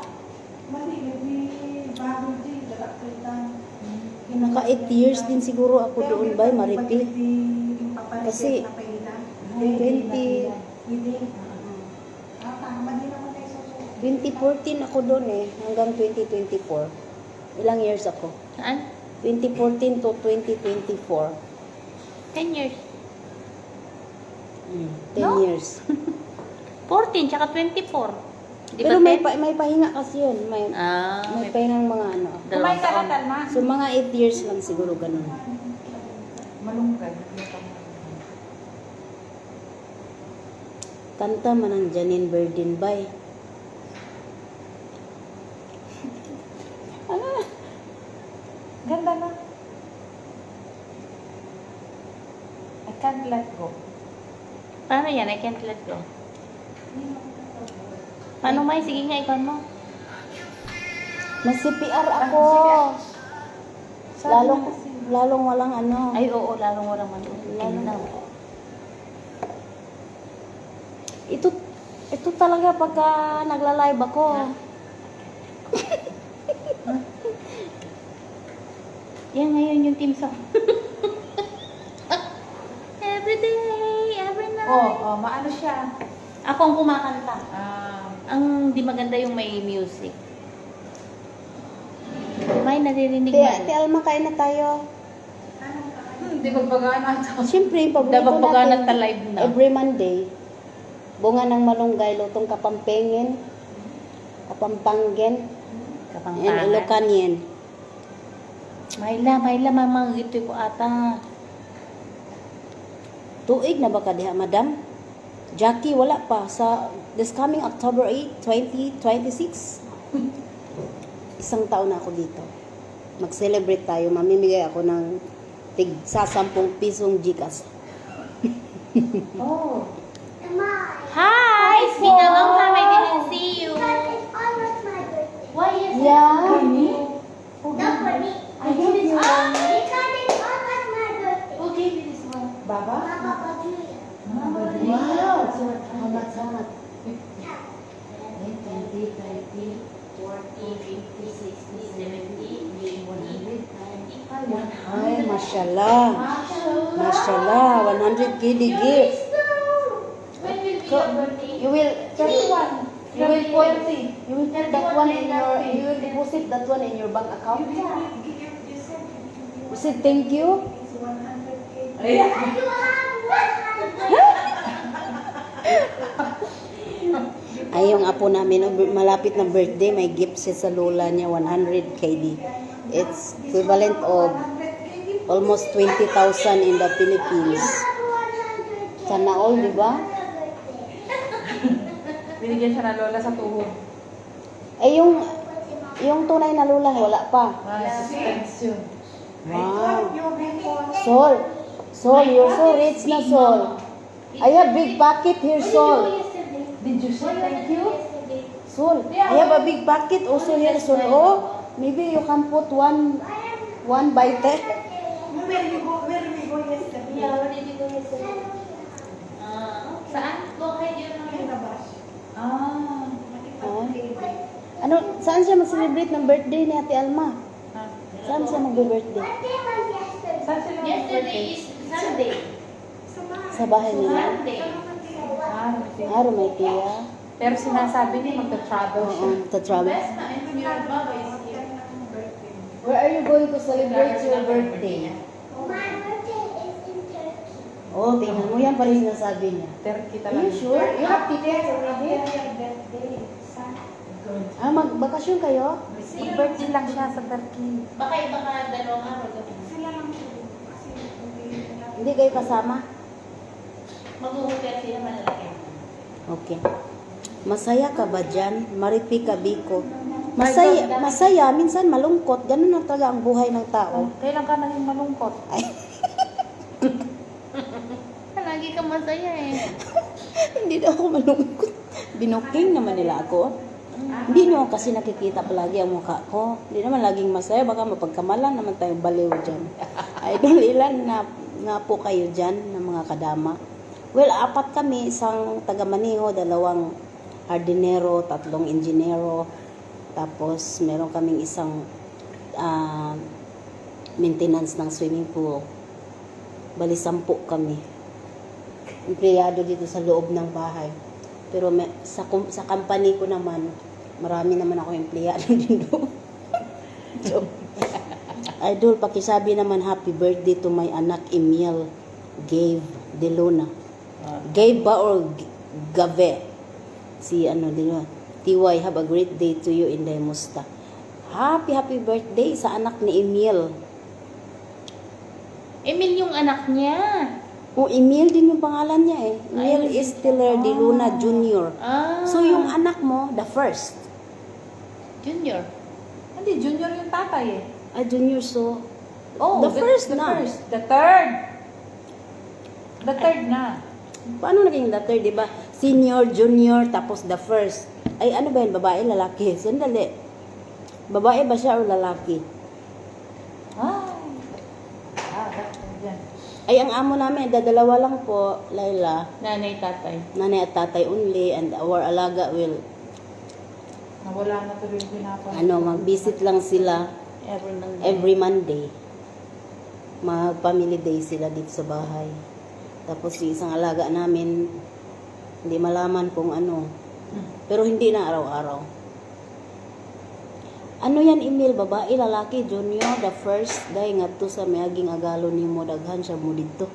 Mali, may bago din, dalakritan. Naka 8 years din siguro ako doon ba, Maripi. Kasi, 20, Hindi. Ah, tama din naman tayo susunod. 2014 ako doon eh, hanggang 2024. Ilang years ako? Saan? 2014 to 2024. 10 years. 10 No? years. 14, tsaka 24. Di ba Pero may, 10? may pahinga kasi yun. May, Ah, may may pahingang mga ano. dalawang Kumain ka na, taon. Talma. So mga 8 years lang siguro ganun. Malunggay. Kanta man ang Janine Berdin bay. Ano? Ganda na. I can't let go. Paano yan? I can't let go. Paano, May? Sige nga, ikaw mo. Na CPR ako. Sabi Lalong, na kasi. lalong walang ano. Ay, oo, lalong walang man. Lalong- Lalong. Ito talaga pagka nagla-live ako. Yan ngayon yung theme song. Every day, every night. Oh, maano siya. Ako ang kumakanta. Ah, Ang di maganda yung may music. May naririnig Te, mo. Te Alma, kain na tayo. di magbagana ito. Siyempre, paborito Dapat pagana natin ta live na. every Monday. Bunga ng malunggay, lutong kapampengin, kapampangen, and Kapangpangan. Ilocanien. Mayla, Mayla, mamang ito ko ata. Tuig na ba ka diha, madam? Jackie, wala pa. Sa this coming October 8, 2026. Isang taon na ako dito. Mag-celebrate tayo. Mamimigay ako ng tig sa 10 pisong Gcash. Oh. Hi! It's been a long time I didn't see you. Because it's almost my birthday. Why is Yeah. For me? Not for me. I gave this one. Because it's almost my birthday. Who gave you this one? Baba? Mama Badria. Wow! How much, how much? 10, 20, 30, 40, 50, 60, 70, 80, 95, 100. Ay, mashallah. Mashallah, 100 KD gift. When will be your birthday? You will 31. You will put that one in your you will deposit that one in your bank account. You said thank you. It's 100K. You have 100. Ay, yung apo namin, oh, malapit na birthday, may gift siya sa lola niya, 100 KD. It's equivalent of 100K. almost 20,000 in the Philippines. 100. Sana all, di ba? Binigyan siya ng lola sa tuhod. Eh, yung tunay na lola, wala pa. Ah, suspense yun. Wow. You before. Sol, Sol, you're so rich na, Sol. I have big packet here, Sol. Did you say thank you? Sol, I have a big packet also here, Sol. Oh, maybe you can put one by 10. Where you go? Where we go yesterday? Yeah, where did you go yesterday? Ah, okay. Saan? Go ahead, yun lang. Labas. Ah. Ah. Ano, saan siya mag-celebrate ng birthday ni Ate Alma? Ah. Saan siya mag-birthday? What day was yesterday? Saan sila Yesterday mag-birthday? is Sunday. Sa bahay. Sa bahay nila? Sunday. Ah, okay. Ah, Rumaytia. Pero sinasabi niya magta-travel Oo, siya. ta-travel. Best na if your baba is here. Where are you going to celebrate your birthday? My birthday is in Turkey. Oh, tingnan mo yan pa rin sinasabi niya. Turkey Are talaga. you sure? You have tickets already? Your birthday. Sa Ah, magbakasyon kayo? Mag-birthday lang siya sa Turkey. Baka iba ka dalawang araw. Ganun. Sila lang po. Kasi hindi nila. Hindi kayo kasama? Mag-hotel sila malalaki. Okay. Masaya ka ba dyan? Maripi ka, Biko. Masaya, masaya, minsan malungkot. Ganun lang talaga ang buhay ng tao. Kailan ka naging malungkot? Lagi ka masaya eh. Hindi daw ako malungkot. Binuking naman nila ako. Hindi nyo kasi nakikita palagi ang mukha ko. Hindi naman laging masaya. Baka mapagkamalan naman tayong baliw dyan. Idol, ilan na nga po kayo dyan ng mga kadama? Well, apat kami. Isang taga Maniho, dalawang hardinero, tatlong engineero. Tapos, meron kaming isang Maintenance ng swimming pool. Bali, 10 kami. Empleyado dito sa loob ng bahay. Pero sa company ko naman, marami naman ako empleyado din doon. Joke. Idol, pakisabi naman happy birthday to my anak Emil Gabe De Luna. Gabe ba or Gave? Si ano din ba? TY, have a great day to you in Musta. Happy, happy birthday sa anak ni Emil. Emil yung anak niya. Oh, Emil din yung pangalan niya eh. Emil Ay, Estiller De Luna Jr. Ah. So yung anak mo, the first. Junior. Hindi, junior yung tatay eh. Ah, junior, so Oh, the first the na. First. The third. The third na. Paano naging the third, di ba? Senior, junior, tapos the first. Ay, ano ba yan? Babae, lalaki? Sandali. Babae ba siya o lalaki? Ay. Ah, dyan. Ay, ang amo namin, dadalawa lang po, Laila. Nanay, tatay. Nanay at tatay only, and our alaga will, Nawala na tuloy yung pinapa. ano, mag-visit lang sila Every Monday. every Monday. Mag-family day sila dito sa bahay. Tapos yung isang alaga namin, hindi malaman kung ano. Pero hindi na araw-araw. Ano yan, Emil? Babae, lalaki, junior, the first day ngadto sa miaging agalo nimo daghan siya mo didto.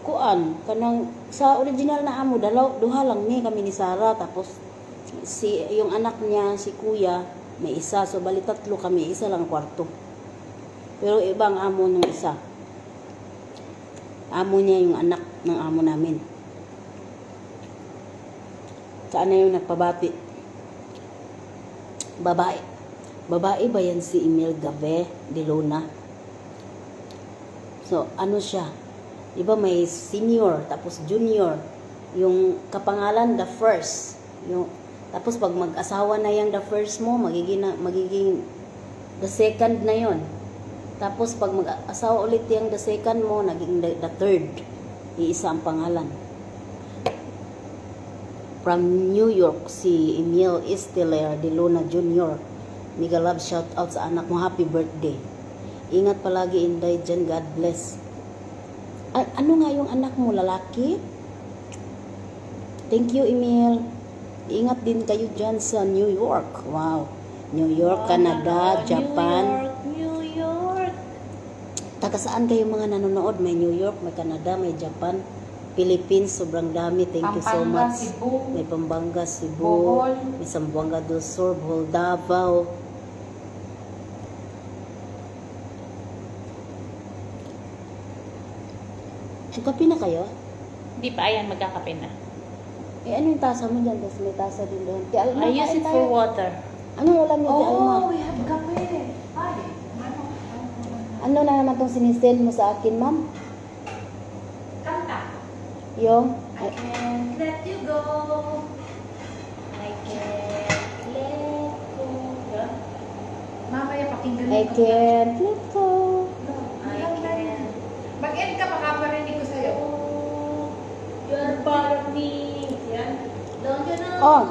Kuan, kanang sa original na amo dalaw duha lang ni kami ni Sara, tapos si yung anak niya si kuya may isa, so bali tatlo kami, isa lang kwarto. Pero ibang amo nung isa. Amo niya yung anak ng amo namin. Saan na yung nagpabati? Babae. Babae ba yan si Emil Gave de Luna? So, ano siya? Di ba may senior, tapos junior. Yung kapangalan, the first. Yung, tapos pag mag-asawa na yung the first mo, magiging the second na yon. Tapos pag mag-asawa ulit yung the second mo, naging the third. Iisa ang pangalan. From New York, si Emil Esteller de Luna Jr. Mega love shout out sa anak mo. Happy birthday. Ingat palagi, Inday, dyan. God bless. Ano nga yung anak mo, lalaki? Thank you, Emil. Ingat din kayo dyan sa New York. Wow. New York, Canada, Wow, Japan. New York, New York. Taga saan kayo mga nanonood? May New York, may Canada, may Japan, Philippines, sobrang dami. Thank you so Pampanga, much. Cebu. May Pampanga, Cebu, Bohol. may Zamboanga del Sur, Bohol, Davao. Nagkape na kayo? Hindi pa, ayan, magkakape na. Eh, ano yung tasa mo dyan? Tapos may tasa din doon. Ti Alma, I use kain it for tayo. water. Anong ulam niyo, Ti Alma? Oh, we have kape. Ay, ano? Ano na naman tong sinisend mo sa akin, ma'am? Kanta. Yung? I can't let you go. I can't let go. Mamaya pakinggan I mo. can't let go. I can't. Mag-end ka, baka parinig ko sa'yo. You're part of me. Yan. Don't you know? Oh,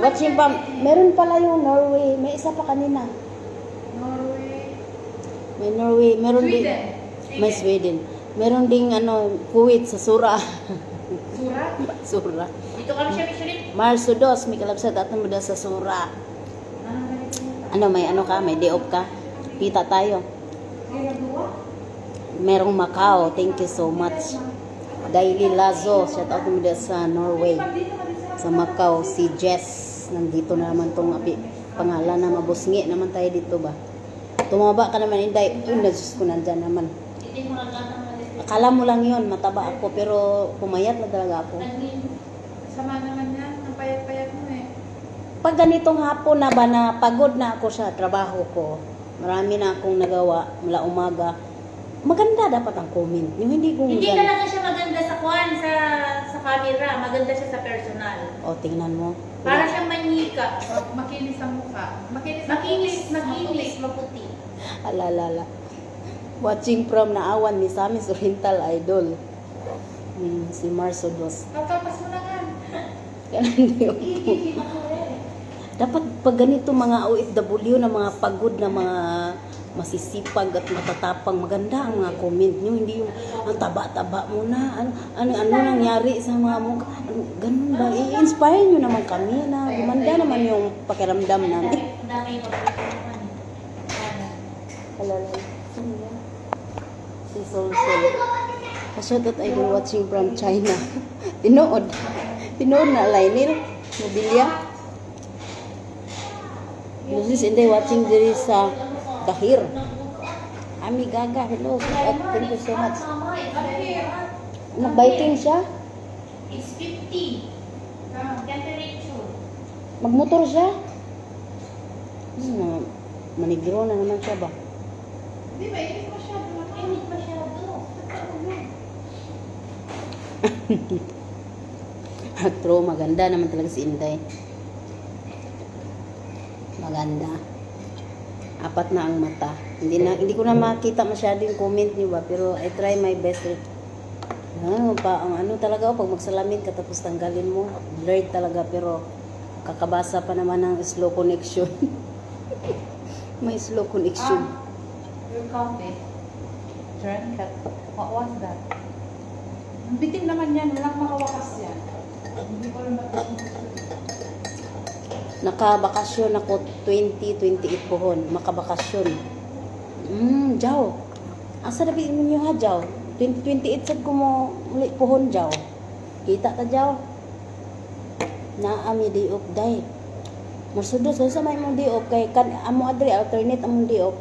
watching pa. Meron pala yung Norway. May isa pa kanina. Norway. May Norway. Meron din. Sweden. May Sweden. Meron ding ano, Kuwait sa Sura. Sura. Sura. Dito kami siya, Miss Rip. Marso 2, may kalabsat at mo sa Sura. Ah, ganito yun. Ano, may ano ka? May day off ka? Kita tayo. Ay, nagawa? Merong Macau. Thank you so much. Daily Lazo, shout out mo dyan sa Norway. Sa Macau, si Jess. Nandito na naman tong api, pangalan na mabusngi naman tayo dito ba? Tumaba ka naman, Inday. Uy, na Diyos ko, nandyan naman. Ito yung mga gatang na dito. Akala mo lang yon mataba ako, pero pumayat na talaga ako. Sama naman yan. Ang payat-payat mo eh. Pag ganitong hapon na ba na pagod na ako sa trabaho ko, marami na akong nagawa mula umaga, maganda dapat ang comment. Yung hindi kong Hindi gan- talaga siya maganda sa kwan, sa camera. Maganda siya sa personal. O, tingnan mo. Para siyang manika. Makinis ang mukha. Makinis ang Makinis, puti. makinis, maputi. Alalala. Watching from Naawan, Misamis Oriental Idol. Si Marso Dos. Tapas mo na nga. Kaya hindi ako. Dapat pag ganito mga OFW na mga pagod na mga Masisipag at matatapang. Maganda ang mga comment nyo. Hindi yung ang taba-taba mo na. Ano, ano, ano nangyari sa mga mukha. Ano, ganun ba? I-inspire nyo naman kami na gumanda naman yung pakiramdam namin. Ang dami yung paborito naman eh. Ano? Hello, sino yan? Si Sol Sol. Shoutout idol watching from China. Tinuod. Tinuod na Lionel. Mobilya. Lucis Inday watching diri sa Kahir. Ami Gaga, hello. Shout out. Thank you so much. Mama, it's Ano here? Nagbiking siya. It's 50. Ah. Temperature. Magmotor siya. Ano, manigro na naman siya ba? Hindi, mainit masyado naman. Init masyado. True, maganda naman talaga si Inday. Maganda. Apat na ang mata. Hindi ko na makita masyado yung comment niyo ba, pero I try my best. Ano pa ang ano talaga oh, pag magsalamin ka tapos tanggalin mo, blurred talaga pero kakabasa pa naman ng slow connection. May slow connection. Ah, your coffee. Drink it. What was that? Ang bitin naman yan. Walang makawakas yan. Hindi ko alam ba't gusto. Nakabakasyon ako 2028 pohon. Makabakasyon. Jaw. Asa na ninyo ha, Jaw? 2028 sad ko mo uli pohon, Jaw. Kita ta, Jaw. Naami day off, day. Masudos, sa may mong day off kay kan amo adri alternate among day off.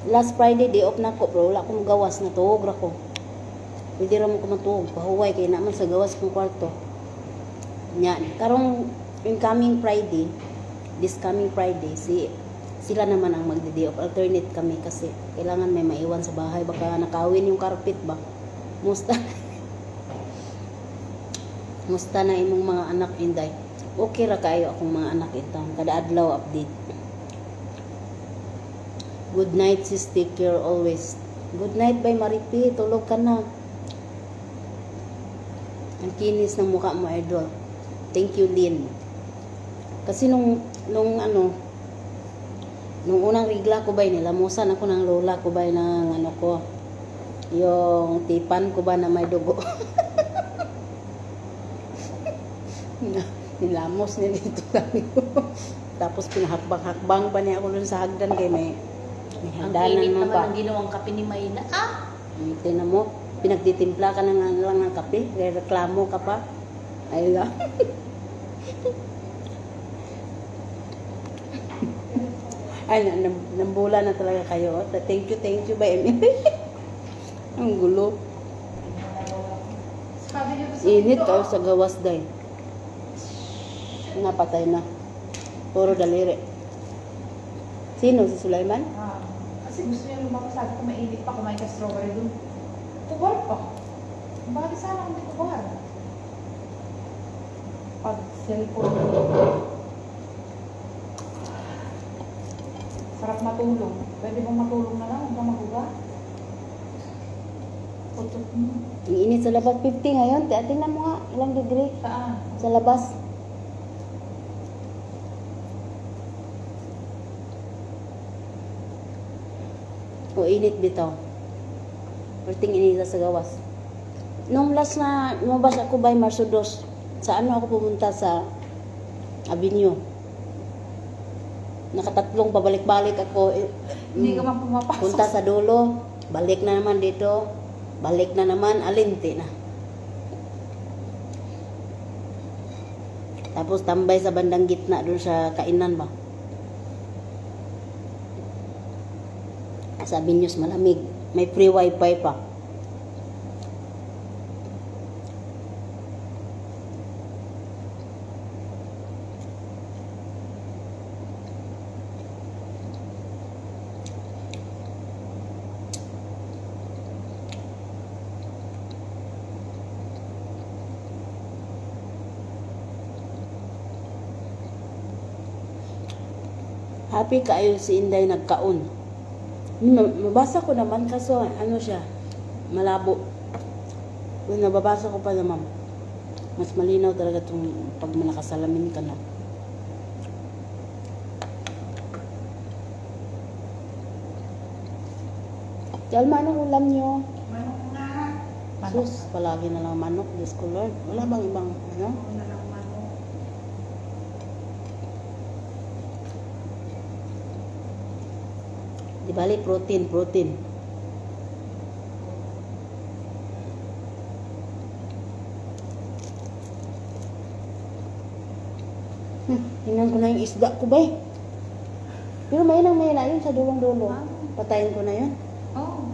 Last Friday day off nako pero wala ko gawas na tuog ra ko. Pwede ra mo ko matuog, pahuway kay naman sa gawas kong kwarto. Nya, karong incoming Friday, this coming Friday, sila naman ang magde-day off. Alternate kami kasi kailangan may maiwan sa bahay. Baka nakawin yung carpet ba. Musta? Musta na imong mga anak, Inday? Okay ra kayo akong mga anak intang. Kada adlaw update. Good night, sis. Take care always. Good night, bye, Maripi. Tulog ka na. Ang kinis ng mukha mo, idol. Thank you, Lynn. Kasi nung ano, nung unang rigla ko ba, nilamusan ako ng lola ko ba ng ano ko, yung tipan ko ba na may dugo. Nilamos niya dito kami. Tapos pinahakbang-hakbang pa niya ako dun sa hagdan kay may Ang hagdanan init man naman pa. ang ginawang kape ni Mayna. Ah! Tingnan mo, pinagtitimpla ka na nga lang ng kape, kaya reklamo ka pa. Ay lang. Ay, nambula na talaga kayo. Thank you, by Emily. Ang gulo. Sabi niyo sa Init pinto, kayo sa gawas day. Napatay na. Puro daliri. Sino? Si Sulaiman? Ah, kasi gusto niya lumabas. Sabi ko mainit pa, kumain ka strawberry dun. Kubar pa. Bakit sana kung di kubar? Pag cellphone. Sarap matulog. Pwede bang matulog na lang? Huwag kang maghuga. Putot mo. Ang init sa labas. 50 ngayon. Tingnan mo nga. Ilang degree? Saan? Sa labas. O init bitaw. Perting inita sa gawas. Nung last na lumabas ako by Marso 2, sa ano ako pumunta sa Avenue. Nakatatlong pabalik-balik ako. Eh, Hindi ka man pumapasok. Punta sa dulo, balik na naman dito, balik na naman, alinti na. Tapos tambay sa bandang gitna doon sa kainan ba. Sa Avenues malamig, may free wifi pa. Happy kaayo si Inday nagkaon. Mabasa ko naman kaso ano siya, malabo. Kung nababasa ko pa naman, mas malinaw talaga itong pag nakasalamin ka na. Alma, anong ulam nyo? Manok nga. Manok. Sus, palagi na lang manok. Diyos ko Lord. Wala bang ibang ano? Ako na lang manok. Di bali, protein, protein. Tingnan ko na yung isda ko ba eh. Pero mainang mahina yun sa dulong-dulo. Patayin ko na yun. Oh.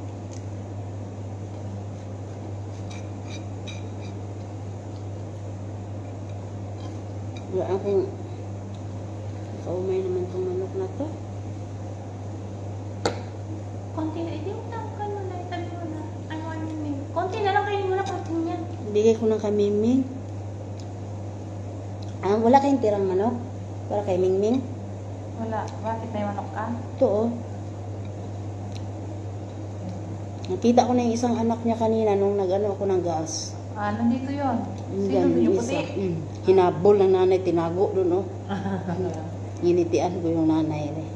Wala akong... Kaumay naman tong manok na to. Konti na. Hindi mo tangkal mo na. Itabi mo na. Ano, ano, yun. Konti na lang kainin mo na protein yan. Bigay ko ng kay Mingming. Ah, wala kayong tirang manok? Para kay Mingming? Wala. Bakit may manok ka? Ito oh. Nakita ko na yung isang anak niya kanina nung nag-ano ako ng gas. Ah, nandito yun. Yung Sino ganun, doon yung isa. puti? Hinabol ng nanay, tinago doon oh. Nginitian ko yung nanay eh.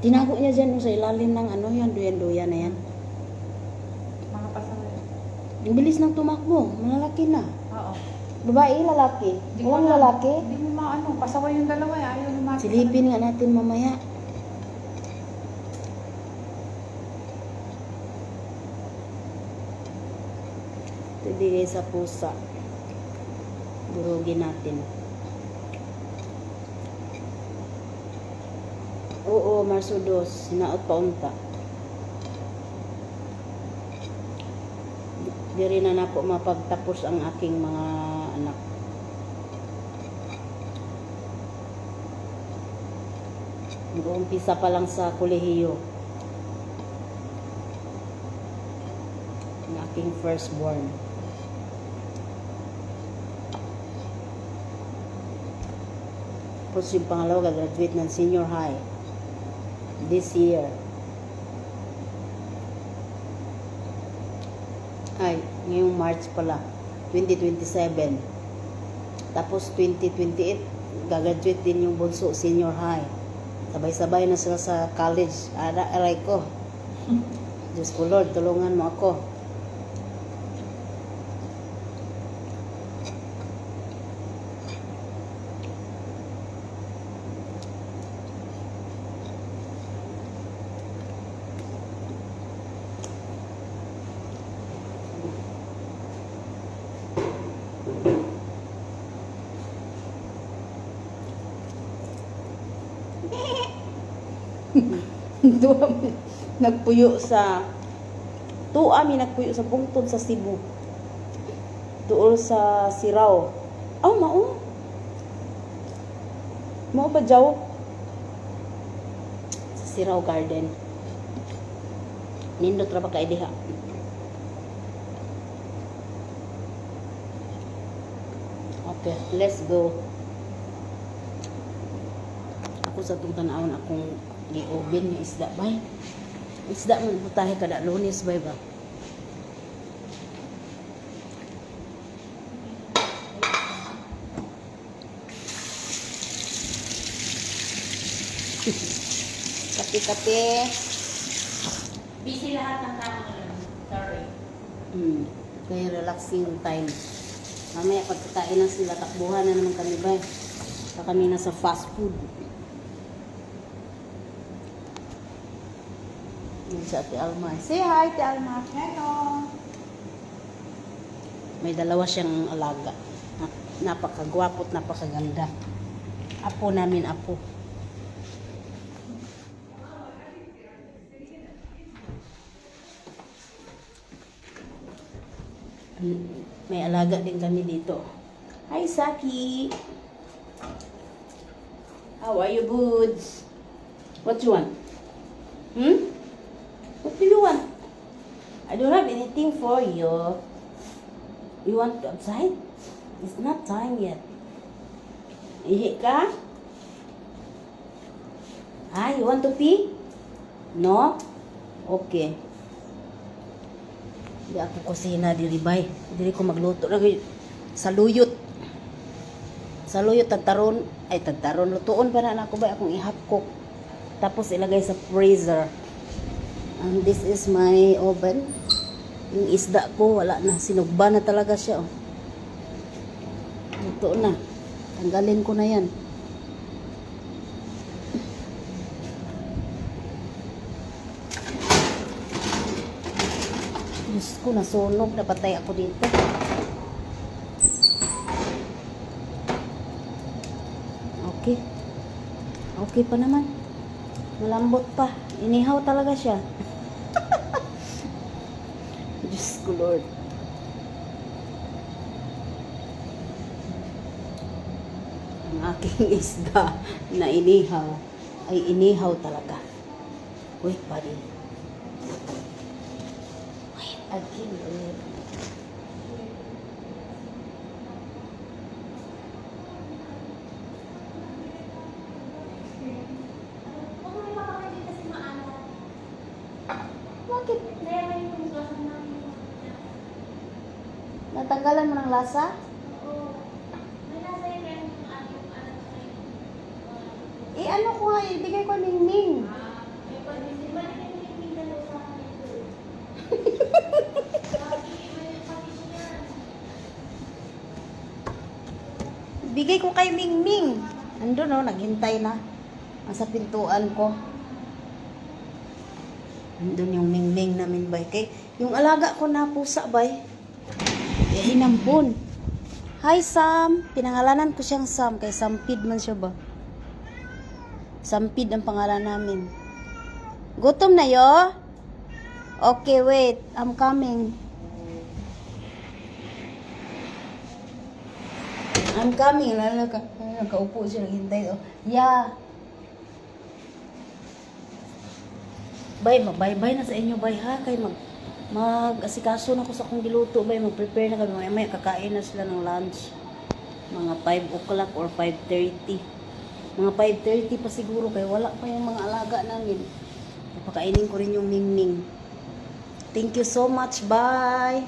Tinago niya dyan oh, sa ilalim ng ano yan, duyan-duyan na yan. Mga pasaway. Ang bilis ng tumakbo, malalaki na. Oo. Babae, lalaki. Hindi ko Walang alam. lalaki. Hindi mo maano. Pasaway yung dalawa eh. Ayaw lumapit. Silipin nga natin mamaya. Ito ibigay sa pusa. Durugin natin. Oo, Marso 2. Sinaot pa unta. Diri na nako mapagtapos ang aking mga anak. Nag-uumpisa pa lang sa kolehiyo. Ang aking firstborn. Tapos yung pangalawa, gagraduate ng senior high. This year. Ay, ngayong March pala. 2027. Tapos 2028, gagraduate din yung bunso, senior high. Sabay-sabay na sila sa college. Aray ko. Diyos ko Lord, tulungan mo ako. Duha mi nagpuyo sa tuwa mi nagpuyo sa bungtod sa Cebu. Duol sa Sirao. Aw, mao. Mao ba jaw? Sa Sirao Garden. Nindot ra ba kay diha? Okay, let's go. Ako sa itong tanawon akong gi-oven yung isda bay. Isda man putahe kada Lunes bay ba. Kape-kape. Busy lahat ng tao ngayon. Sorry. Kaya relaxing time. Mamaya pagkakain na sila, takbuhan na naman kami bay. Sa kami na sa fast food. Yun si Ate Alma. Say hi, Ate Alma. Hello. May dalawa siyang alaga. Napakagwapo at napakaganda. Apo namin, apo. May alaga din kami dito. Hi, Saki! How are you, Boots? What you want? Hmm? What do you want? I don't have anything for you. You want to outside? It's not time yet. Ihi ka? Ah, you want to pee? No? Okay. Di ako kusina diri bay. Diri ko magluto na saluyot. Saluyot tagtaron ay tagtaron lutuon pa na nako bay akong i-half cook. Tapos ilagay sa freezer. And this is my oven. Yung isda ko, wala na. Sinugba na talaga siya, oh. Luto na. Tanggalin ko na yan. Diyos ko, nasunog. Napatay ako dito. Okay. Okay pa naman. Malambot pa. Inihaw talaga siya. Diyos ko, Lord. Ang aking isda na inihaw ay inihaw talaga. Wait, buddy. Wait again, Lord. Huwag mo ipapakain kasi maalat. Bakit? Kaya may hugasan namin. Natanggalan mo ng lasa? Oo. May lasa yun meron yung ating ano sa Eh, ano ko nga, ibigay ko ningning. May pag-isip. Balik yung tingnan mo sa akin ito. Lagi, may patis niya. Bigay ko kay Mingming. Andun oh, naghintay na. Nasa pintuan ko. Andun yung Mingming namin bay. Kay, yung alaga ko na pusa bay. Eh, hinampon. Hi Sam! Pinangalanan ko siyang Sam kay Sampid man siya ba? Sampid ang pangalan namin. Gutom na yo? Okay, wait. I'm coming. I'm coming. Lalo ka. Nakaupo siya, naghintay. Oh. Yeah. Bay, mag-bye-bye na sa inyo, bay ha. Kay mag-asikaso na ko sa akong giluto, bay. Mag-prepare na kami. Maya-maya, kakain na sila ng lunch. Mga 5 o'clock or 5:30. Mga 5:30 pa siguro kay wala pa yung mga alaga namin. Papakainin ko rin yung mingming. Thank you so much. Bye!